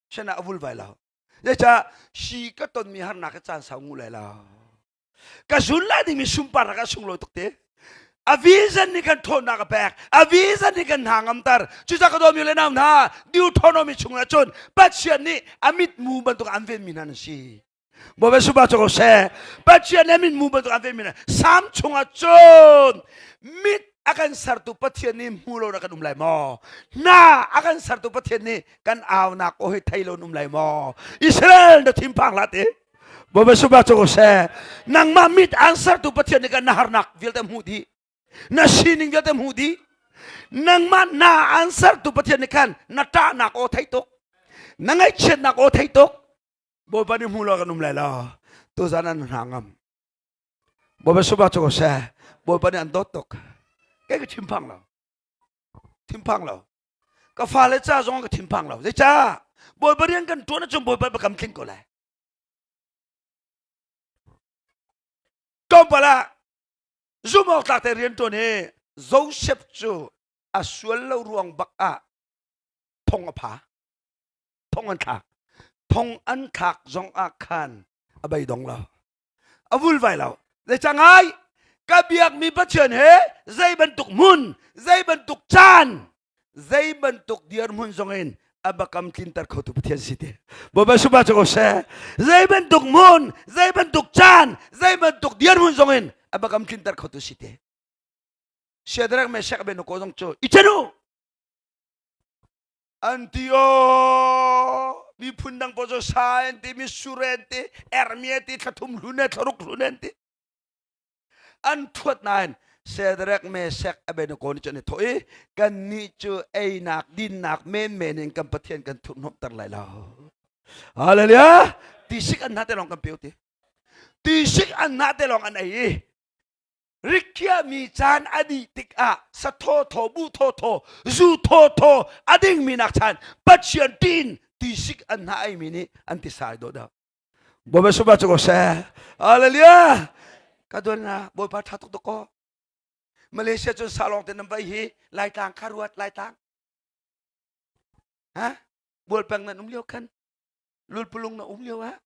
Sena a vul vai lo. Zeicah si ka tonmi harnak ka caan sau ngu lai lo. Ka zun lai dingmi sunparnak a sunglawi tuk te. A vision nih kan ṭhawnnak a pek. A vision nih kan hna ngamter. Cucaah ka dawmi le nau hna, Deuteronomy chungah cun Pathian nih a mitmu bantuk an venmi hna nan si. Bawipa suba cu ko seh. Pathian nih a mitmu bantuk an venmi hna. Sam chungah cun mit a kan sertu Pathian nih hmu lo na kan um lai maw? Hna a kan sertu Pathian nih kan aunak aw hi thei lo um lai maw? Israel na thinphang hlah te. Bawipa suba cu ko seh. Nangmah mit aan sertu Pathian nih kan na harnak vialte hmuh dih. Na sining vialte hmuh dih. Nangmah na aan sertu Pathian nih khan na ṭahnak aw thei tuk. Na ngaihchiatnak aw thei tuk. Bawipa nih hmu lo kan um lai lo. Tuzan an hna ngam. Bawipa suba cu ko seh. Bawipa nih an dawt tuk. Kei ka thinphang lo. Thinphang lo. Ka fale ca zong ka thinphang lo. Zeicah? Bawipa rian kan ṭuan ahcun Bawipa biakam tling ko lai. Tlawmpal ah zumh awk tlak te rian ṭuan hi Joseph cu a sual lo ruang bak ah thong a pha. Thong an thlak. Thong an thlak zong ah khan a beidong lo. A vulvai lo. Zeicah ngai? Ka biakmi Pathian he zei bantuk hmun, zei bantuk caan, zei bantuk dirhmun zongin a bakam tlinter khotu Pathian si te. Bawipa suba cu ko seh. Zei bantuk hmun, zei bantuk caan, zei bantuk dirhmun zongin a bakam tlinter khotu si te. Shadrach Meshach Abednego zong cu i chen u. An ti o. Miphun dang pawl cu sa an ti, mitsur an ti, ermi an ti, thlathum hlun le thlaruk hlun an ti. An thuat nain Shadrach, Meshach, Abednego nih cun an i thawh i kannih cu einak dinnak menmen in kan Pathian kan thurhhnawmhter lai lo. Hallelujah! Tisik an hna te lawng kan peu ti. Tisik an hna te lawng an ei i rikhiahmi caan a dih tikah sa thawthaw bu thawthaw zu thawthaw a dingmi nak chan Pathian tiin tisik an hna eimi nih an ti sai dawh dah. Bawipa suba cu ko seh. Hallelujah. Ka duan na Bawipa tha tuk ko. Malaysia cun salong te nan vai hi Laitlang kha ruat Laitlang. Ha? Bualpeng nan um lio khan. Lulpulung na um lio ah.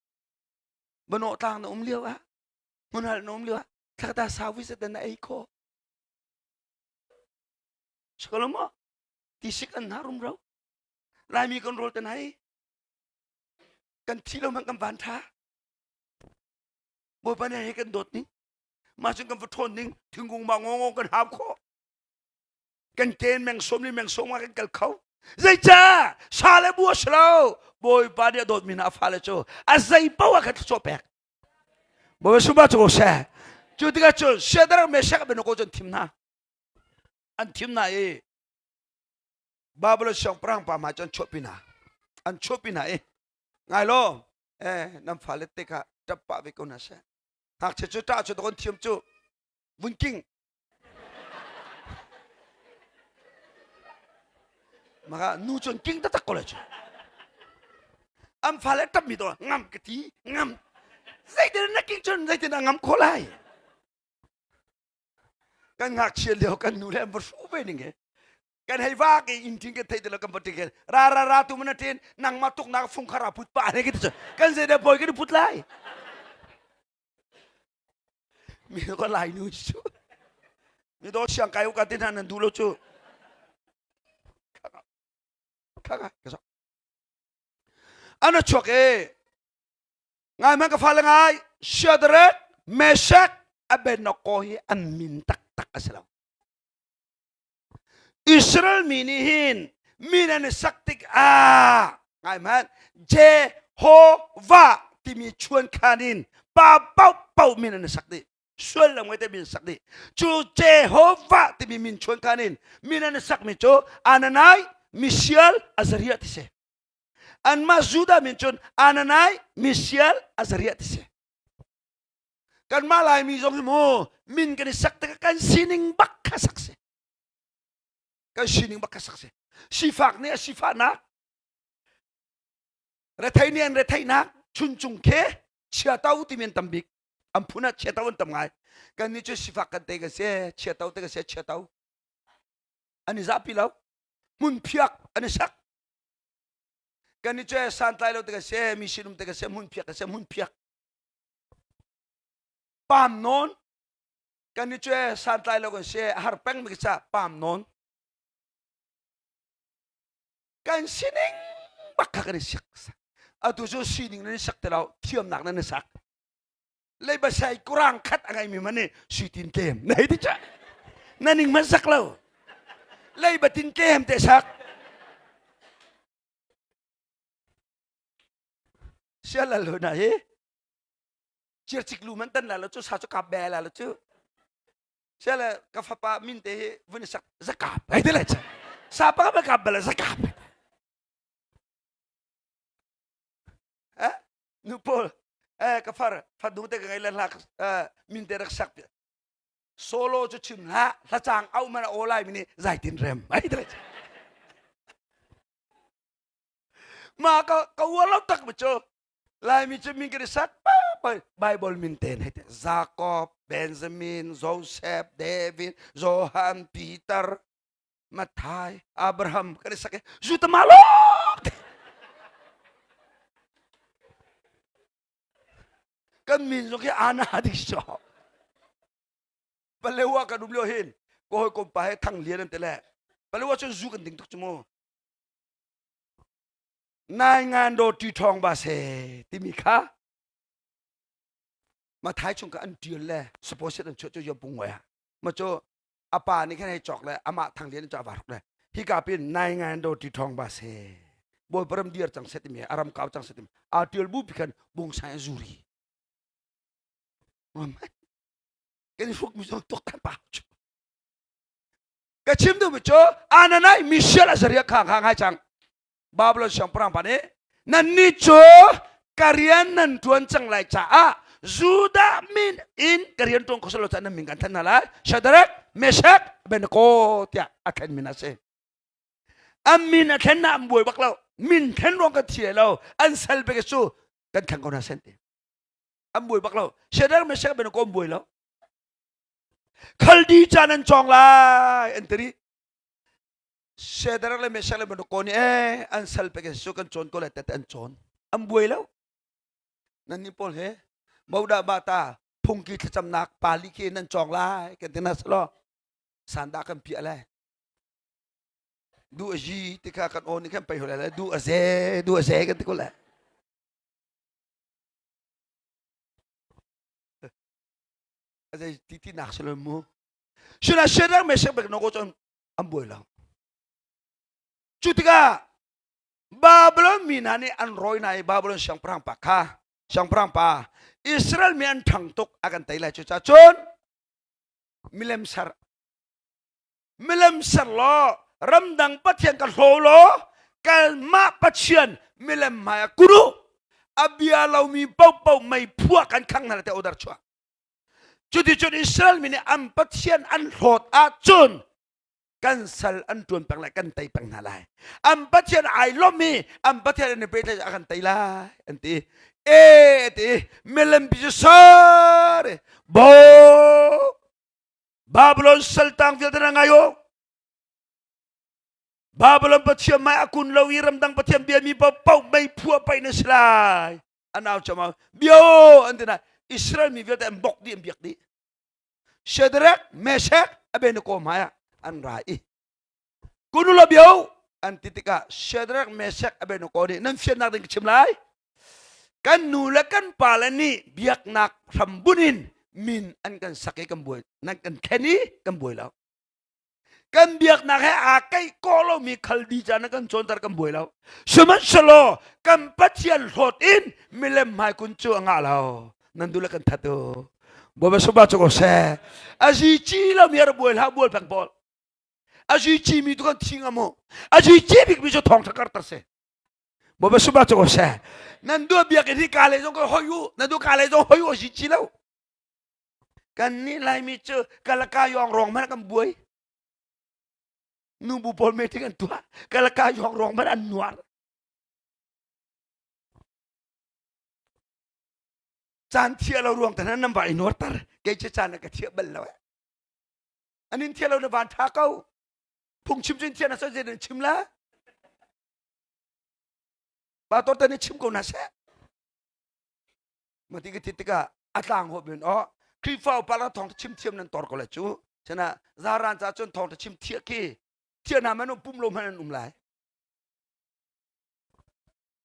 Bano tlang na um lio ah. Hmunhal na um lio ah. Thlakta sawi se na ei kho. Sikolomo. Tisik an na rum ro. Laimi kan rol tan hai. Kan thi lo hmanh kan van tha Bawipa nih he kan dawt ning mah cun kan va ṭhawn ning thingkung ma ngawngawng kan hau khawh kan ken meng som li meng som kan kal kho zeicah sa le bu a si lo Bawipa nih a dawtmi hna a fale cu a zei paoh ah khan thluachuah pek Bawipa sumah cu ko seh cu tikah cun Shadrach Meshach Abednego cu an thim hna an thim hna i Babylon siangpahrang pa hmai cu an chuahpi hna. An chuahpi hna i ngai law eh nan fale te kha ṭap pah ve ko hna seh. Ngakchia cu ṭah cu kan thiam cu vun king. Maka nu cun king taktak ko lai cu. An fale ṭap mi to ngam ka ti ngam. Zeitin na king cun zeitin a ngam khawh lai. Kan ngakchia lio kan nu le an va hru ve ning he. Kan hei vak i inn tin kan theih ti lo kan va tin ra ra ra tu mana tin nangmah tuknak fung kha ra put pa ne ki kan zei dah bawi kan put lai mi ko lai nu cu mi do siang kai u ka tin nan du lo cu khaka ka so ana chuak e ngai man ka fa le ngai Shadrach Meshach Abednego hi an min taktak a si lo Israel mi nih hin min an i sak tikah ngai hmanh Jehovah timi chuankhan in pa paohpaoh min an i sak dih sual lo ngai te min sak dih cu Jehovah timi min chuankhan in min an i sakmi cu Ananai Mishael Azariah ti si anmah Judah min cun Ananai Mishael Azariah ti si kanmah Laimi zong hi mu min kan i sak tikah kan sining bak kha sak si kan sining bak kha sak si sifak nih a sifahnak rethei nih an retheihnak chuncung khe chiato timi an tam bik an phun ah chiato an tam ngai kan nih cu sifak kan te kan si chiato te kan si chiato an i zahpi lo hmun phiak an i sak kan nih cu santlai lo te kan si mi sinum te kan si hmun phiak kan si hmun phiak Pam nawn kan i cu santlai lo kan si a har peng mi ca pam nawn kan sining bak kha kan i sak atu cu sining nan i sak ti lo thiamnak nan i sak leiba sai kurang khat a ngeimi man nih sui tin tlem na hei ti cha na ning man sak lo leiba tin tlem te sak sial lo na hi circik lu man tan la lo cu sa cu kap be la lo cu siale ka fapa min te hi vun sak zakap ai te le cha sa pa ka kap bala zakap eh nu paul eh ka far far du te ka ngai le hla min te rak sak solo cu chim hla hla chang au man o lai mi ni zai tin rem ai te le ma ka ka uar lo tak mi cu Laimi cu min kan i sak pa Bible min ten hei te Jacob, Benjamin, Joseph, David, Johan, Peter, Matthai, Abraham kan i sak i Jutama lawng te kan min zong hi ana dik so Palewa kan um lio hin ko hoi kom pa he thang lian an te le Palewa cun zu kan ding tuk cu mu Nai ngan do ṭi ṭhawng ba se timi kha Mathai chung ka an ṭial le supposit an chuah cu yo pung ah ma cu a pa nih khan hei cawk le amah thang lian cu a varuk le hika pin nai ngan do ṭi ṭhawng ba se. Bawipa ram dir cang seh timi a ram kau cang seh timi aa tial bu pi khan bungsai a zuri. Kan hruk mi zong tuk tan pa cu. Ka chim duhmi cu Ananai Mishael Azariah kha kha ngai cang. Babylon siangpahrang pa nih nannih cu ka rian nan ṭuan cang lai caah Judah min in ka rian ṭuan kho lo caah nan min kan thlen hna lai. Shadrach, Meshach, Abednego tiah a thlen min a si. An min a thlen na an buai bak lo. Min thlen ruang kan thi lo. An sal bek cu kan thleng ko hna sen ti. An buai bak lo. Shadrach, Meshach, Abednego an buai lo. Khaldi ca nan cawng lai an ti Shadrach le Meshach le Abednego nih eh an sal pek su kan cawn ko lai tet an cawn. An buai lo. Nan nih pawl he moda bata phungki thlacamnak pali khi nan cawng lai kan ti na salo sanda kan piah lai. Du a ji ti kha kan aw nih khan pei hol lai du a ze du a ze kan ti ko lai. A zei ti ti nak silo mu. Sina Shadrach Meshach Abednego cu an buai lo. Cu tikah Babylon mi hna nih an rawi hna i Babylon siangpahrang pa kha siangpahrang pa Israel mi an ṭhang tuk a kan tei lai cucaah cun milem ser milem ser law ramdang pathian ka hlaw law kanmah pathian milem hmai ah kun u a bia lomi paohpaoh mei phuah kan khang hna lai te order chuah Cuticun Israel mi nih an Pathian an hlawt ahcun kan sal an ṭuan peng lai kan tei peng hna lai. An Pathian ai lawm i an Pathian an i pehtlaih a kan tei lai an ti. E ti milem pi cu sar bo Babylon saltang vialte na ngai u. Babylon Pathian mai a kun lo i ramdang Pathian bia mi paoh mei phuah paih na si lai. An au chama bio an ti na Israel mi vialte an bok dih an biak dih Shadrach Meshach Abednego hmai ah an ra i kunula bio an ti tikah Shadrach Meshach Abednego nih nan fiannak ding ka chim lai kan nu le kan pa le nih biaknak hrambun in min an kan sak i kan buai nan kan thlen i kan buai lo kan biaknak he aa keih kawh lomi khaldi ca na kan cawnter kan buai lo sihmanhsehlaw kan pathian hlawt in milem hmai kun cu a ngah lo nan duh le kan that u bawipa sungpa cu ko seh azi ci lo mi ar buai hlah bual peng pawl azi ci mi tu kan thi ngam u azi ci bik mi cu thawng tha kar tar se bawipa sungpa cu ko seh nan duh biak in hi ka le zong ka hoi u nan duh ka le zong hoi u azi ci lo Kan nih Laimi cu kalaka yawng rong hmanh kan buai. Nubu pawl meeting an tuah. Kalaka yawng rong hmanh an nuar. Caan thiah lo ruang tan nan va i nuarter. Kei cu caan na ka thiah bal lo. An in thiah lo na van tha ko. Phungchim cu in thiah na so zei nan chim la. Pa tor tan chim ko na seh. Mati ka ti tikah a tlang hawp in oh Khrihfa upa la thawng chim thiam nan tor ko lai cu chana zaran ca cun thawng chim thiah khi thiah na man um pum lo man an um lai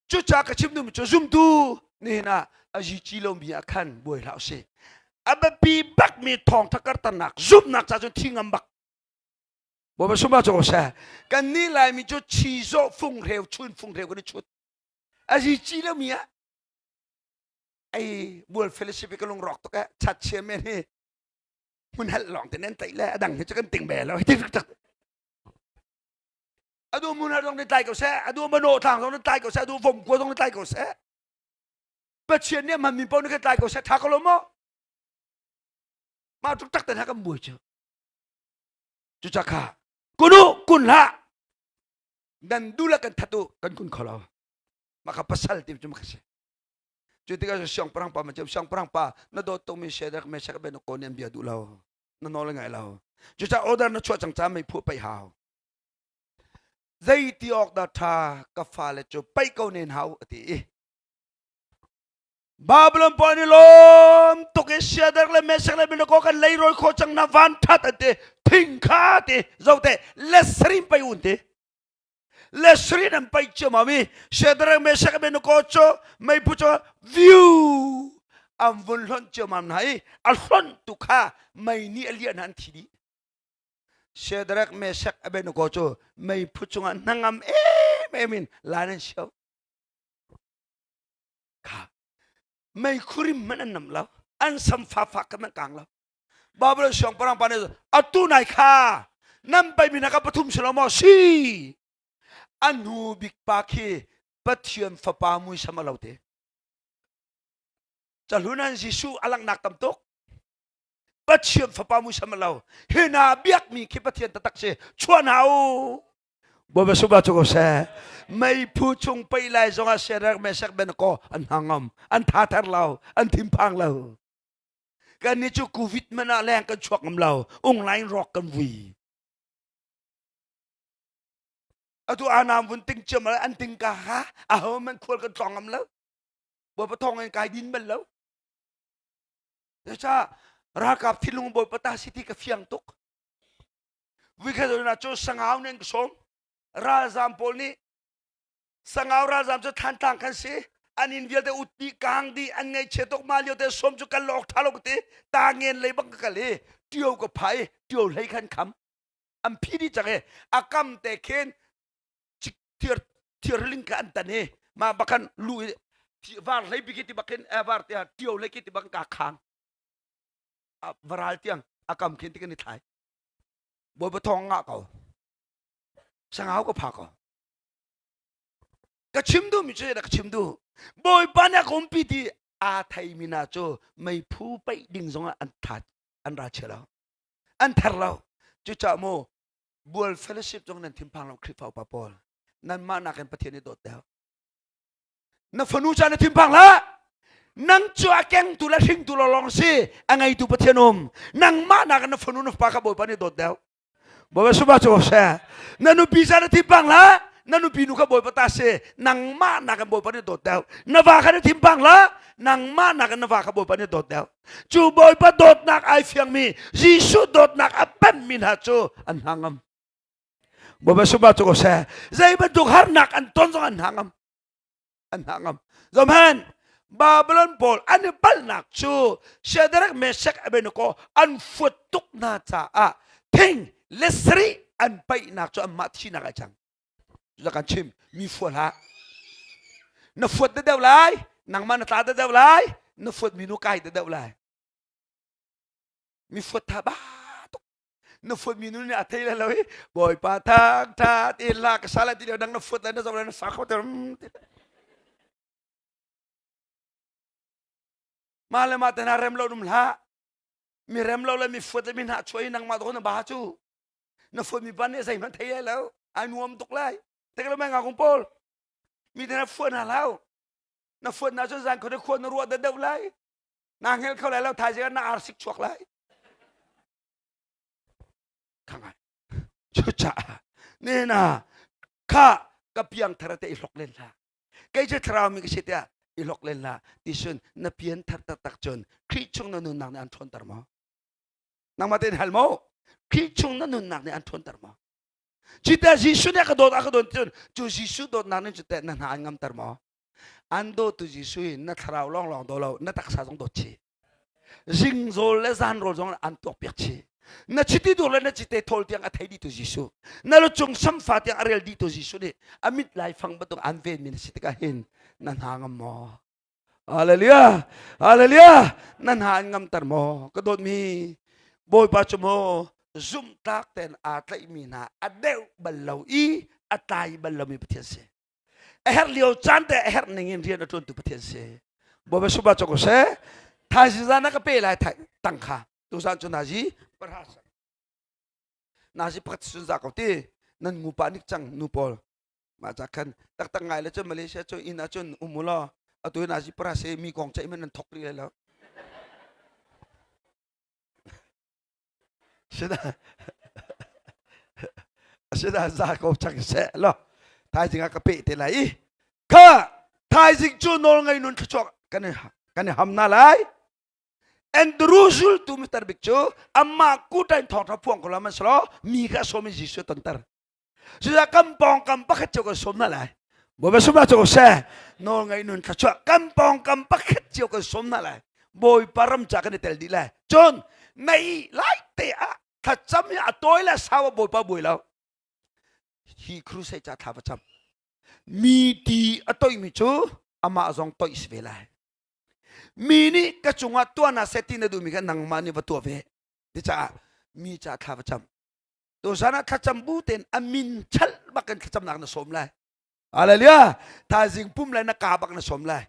cu ca ka chim dum cu zumtu nihin ah a zi ci lo mi ah khan buai hlah usih a biapi bak mi thawng thakar tarnak zumnak ca cun thi ngam bak Bawipa suma cu seh kan nih laimi cu chi zawh fung hreu chun fung hreu kan i chut a zi ci lo mi ah ei bual fellowship i ka lung rawk tuk eh chat chia men hi hmun hal lawng te nan tlaih le a dang hi cu kan ting be lo hi tak adu mun hal zong ni tlai ko seh adu mano thang zong ni tlai ko seh adu vom kua zong ni tlai ko seh Pathian nih man mi paoh ni kan tlai ko seh tha ko lo maw mah tuk tak te kan buai cu cu ca kha kunu kun hlah nan du la kan that u kan kun kho lo mah kha pasal ti cu mah si cu tikah siangpahrang pa ma cem siangpahrang pa na dawt tukmi Shadrach Meshach Abednego nih an bia duh lo na nawl ngai lo cucaah order na chuah cang ca mei phuah paih hau zei ti awk dah tha ka fale cu paih ko nen hau a ti i Babylon pawl nih lawm tuk i Shadrach le Meshach le Abednego kan leirawi kho cang na van that an ti thing kha ti zote lesrin pai un ti le sri nan pai ciammam i Shadrach Meshach Abednego cu meiphu cu view an vun hlonh ciammam hna i a hlonh tu kha mei nih a liah hna an thi dih Shadrach Meshach Abednego cu meiphu cungah hnangam em. Em in lan an sio. Kha mei khurim man an nam lo. An sam fa fa kan kang lo. Babylon siangpahrang pa nih atu nai kha nan paimi na ka pathum si lo maw si a hnu bik pa khi Pathian fapa muisam a lo te cahlun an Jesuh a langhnak tam tuk Pathian fapa muisam a lo hi na biakmi khi Pathian taktak si chuah hna u Bawipa suba cu ko seh meiphu chung pei lai zongah Shadrach Meshach Abednego an hangam an tha ther lo an thinphang lo kan ni cu covid man ah leng kan chuak ngam lo unglain rawk kan vui atu anam vun ting chiam an ting ka ha a ho man khual kan tlong ngam lo bawipa thong in kai din bal lo ca ralkap thinlung bawipa ta si ti ka fiang tuk vikhat na cu sangau nen ka som ralzam pawl nih Sangau ralzam cu Thantlang kan si. An inn vialte ut dih kang dih an ngaihchia tuk mah lio te som cu kan lawk tha lo ka ti. Ta ngen lei bang ka kal i tio ka pha i tio hlei khan kham. An phi dih cang i a kam te khin thir thirling kha an tan i mah bakhan lu i var hlei biki ti bakin var te tio hlei ki ti bang ka khang. Varal tiang a kam khin ti kan i thlai. Bawipa thawng ngah ko. Sangau ka pha ko. Ka chim duhmi cu ka chim duh. Bawipa nih a ka umpi ti aa theimi hna cu meiphu paih ding zongah an tha an ra chia lo. An ther lo. Cucaah mu bual fellowship zong nan thinphang lo Khrihfa upa pawl. Nanmah nakin Pathian nih dawt deuh. Na fanu ca na thinphang hlah. Nang cu a kengtu le hringtu lawng si a ngeitu Pathian um. Nangmah nakin na fanu na fapa kha Bawipa nih dawt deuh. Bawipa sumah cu seh. Na nupi sa na thimpang la. Na nupi nu kha Bawipa ta si. Nangmah nakin Bawipa nih dawt deuh. Na va kha na thimpang la. Nangmah nakin na va kha Bawipa nih dawt deuh. Cu Bawipa dawtnak ai fiangmi Jesuh dawtnak a pemmi hna cu an hna ngam. Bawipa sumah cu seh. Zei bantuk harnak an ton zong an hna ngam. An hna ngam. Zohhmanh, Babylon pawl an i palhnak cu Shadrach, Meshach, Abednego an fuat tuk hna caah thing le sarih an paihnak cu anmah thihnak ai cang. Cucu kan chim mi fuat hlah. Na fuat deuh lai, nangmah na tla deuh lai, na fuat mi nu kai deuh lai. Mi fuat tha ba tuk. Na fuat mi nu nih a thei lai lo i Bawipa thang tha ti la ka sala ti dang na fuat lai na zoh lai na sa kho ter. Mah le mah te hna rem lo num hlah. Mi rem lo le mi fuat le mi hna chuai nangmah to na ba cu. Na fuat mi ban nih zeihmanh thei lai lo. Ai nuam tuk lai. Tek lo mai nga kung pawl. Mi te na fuat hna hlau. Na fuat na cun zan khua khua na ruah da deuh lai. Na hngel kho lai lo thaizing ah na arsik chuak lai. Khangai. Cucaah nena kha ka piang thar te i hlok len hlah. Kei cu thlarau mi ka si tiah i hlok len hlah ti sun na pian thar taktak cun Khrih chung na nunnak nih an ṭhawnter maw? Nangmah tein hal maw? Khrih chung na nunnak nih an ṭhawnter maw? Cite Jesuh nih a ka dawt a ka dawt cun cu Jesuh dawtnak nih cu teh na hna an ngamter maw? An dawtu Jesuh hi na thlarau lawnglawng daw lo na taksa zong dawt chih. Zingzawl le zanrawl zong an tuakpiak chih. Na chiti dur le na cite thawl tiang a thei dihtu Jesuh. Na lucung samfa tiang a rel dihtu Jesuh nih a mit laifang bantuk an venmi na si tikah hin na hna ngam maw? Hallelujah! Hallelujah! Na hna an ngamter maw? Ka dawtmi Bawipa cu maw zumhtlak tein aa tlaihmi hna a deuh bal lo i a tlai bal lomi Pathian si. A herh lio caan te a herh ning in rian a ṭuantu Pathian si. Bawipa suba cu ko seh. Thaizing zan ah ka pe lai tang kha. Tuzan cu nazi pahra sang. Nazi pakhat sun za ko ti. Nan ngu pa nik cang nu pawl. Mah ca khan taktak ngai le cun Malaysia cu inn ah cun um u law atu nazi pahra se mi kong ceih man nan thok rih lai lo. Asina za ko chang seh lo thaizing ah ka pe te lai i kha thaizing cu nawl ngei nun thluachuah kan i kan i ham na lai Andrew zultu Mr. Big cu amah kutain thawngtha phuang ko la man selaw mi kha sawm in Jesuh tonter Cucaah kan pawngkam pakhat cio kan sawm hna lai. Bawipa sumah cu seh nawl ngei nun thluachuah kan pawngkam pakhat cio kan sawm hna lai. Bawipa ram ca kan i tel dih lai. Cun mei lai te ah thlacam hi a tawi le sau ah Bawipa buai lo. Hi crusade ca thla va cam. Mi ti a toihmi cu amah zong toih si ve lai. Mi nih ka cungah tuah na seh ti na duhmi kha nangmah nih va tuah ve. Ti caah mi ca thla va cam. Tuzan ah thlacam bu tein a min chalh bak in thlacamnak na sawm lai. Hallelujah! Thaizing pum le na ka bak na sawm lai.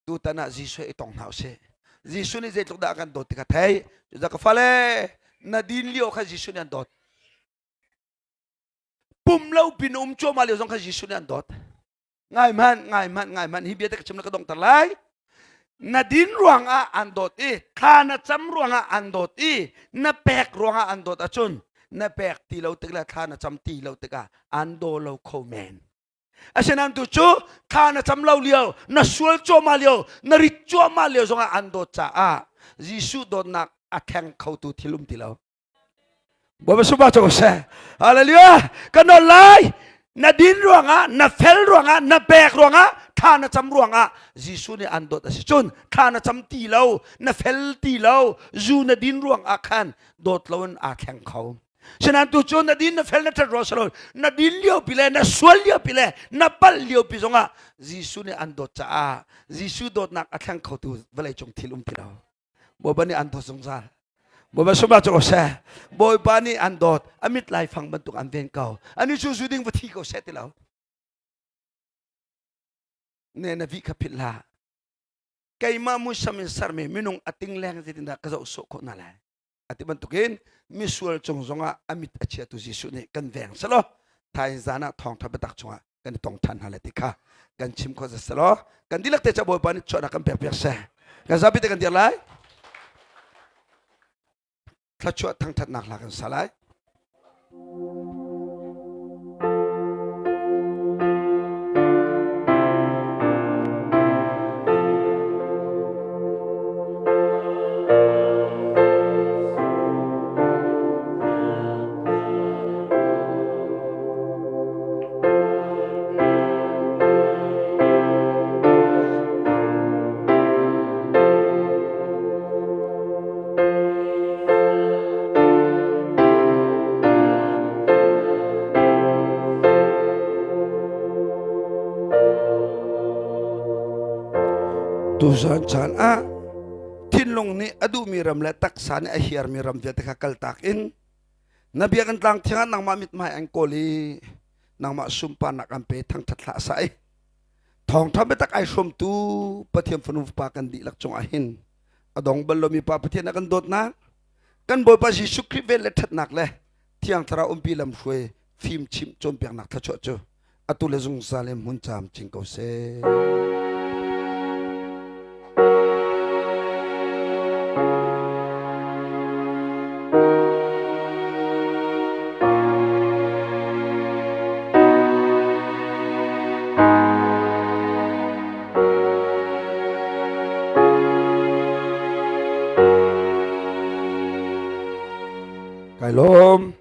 Tutan ah Jesuh i tong hna usih. Jesuh nih zeitluk dah a kan dawt ti kha thei. Cucaah ka fale, na din lio kha Jesuh nih an dawt. Pum lo pin um cuahmah lio zong kha Jesuh nih an dawt. Ngai hmanh, ngai hmanh, ngai hmanh. Hi bia te ka chim na ka donghter lai. Na din ruangah an dawt i, thla na cam ruangah an dawt i, na pek ruangah an dawt ahcun na pek ti lo tik le thla na cam ti lo tikah an daw lo kho men. Asinain tu cu thla na cam lo lio, na sual cuahmah lio, na rit cuahmah lio zongah an dawt caah Jesuh dawtnak a thleng khotu thil um ti lo. Bawipa sungpar cu ko seh. Hallelujah. Ka nawl lai. Na din ruangah, na fel ruangah, na pek ruangah, thla na cam ruangah Jesuh nih an dawt a si cun thla na cam ti lo, na fel ti lo, zu na din ruangah khan dawt loin aa thleng kho. Sinain tu cu na din na fel na ṭhat ruang si lo, na din liopi le na sual liopi le na palh liopi zongah Jesuh nih an dawt caah Jesuh dawtnak a thleng khotu vawleicung thil um ti lo. Bawipa nih an dawt zungzal. Bawipa sumah cu seh. Bawipa nih an dawt. A mit laifang bantuk an ven ko. Ani cu zu ding va thi ko seh ti lo. Ne na vi kha philh hlah. Keimah muisam in sermi minung a ting leng zeitindah ka zoh sawh khawh hna lai. Ati bantukin misual cung zongah a mit a chiatu Jesuh nih kan veng selaw thain zan ah thawngtha biatak chungah kan i tong ṭhan hna lai ti kha kan chim khawh selaw kan dihlak te ca Bawipa nih chuahnak kan pek piak seh. Kan zapi te kan dir lai. Thluachuah thangṭhatnak hla kan sa lai. Tuzan caan ah thinlung nih a duhmi ram le taksa nih a hiarmi ram vialte kha kaltak in na biakinn tlang thiang ah nangmah mithmai an kawl i nangmah sunparnak an pe thangṭhat hlah sai. Thawngṭha biatak ai hrawmtu Pathian fanu fapa kan dihlak cungah hin a dong bal lomi Pa Pathian a kan dawtnak kan Bawipa Jesuh Khrih vel le ṭhatnak le Thiang Thlarau umpi lamhruai fim chimh cawnpiaknak thluachuah cu atu le zungzal in hmun caam cing ko seh. Kai lawm.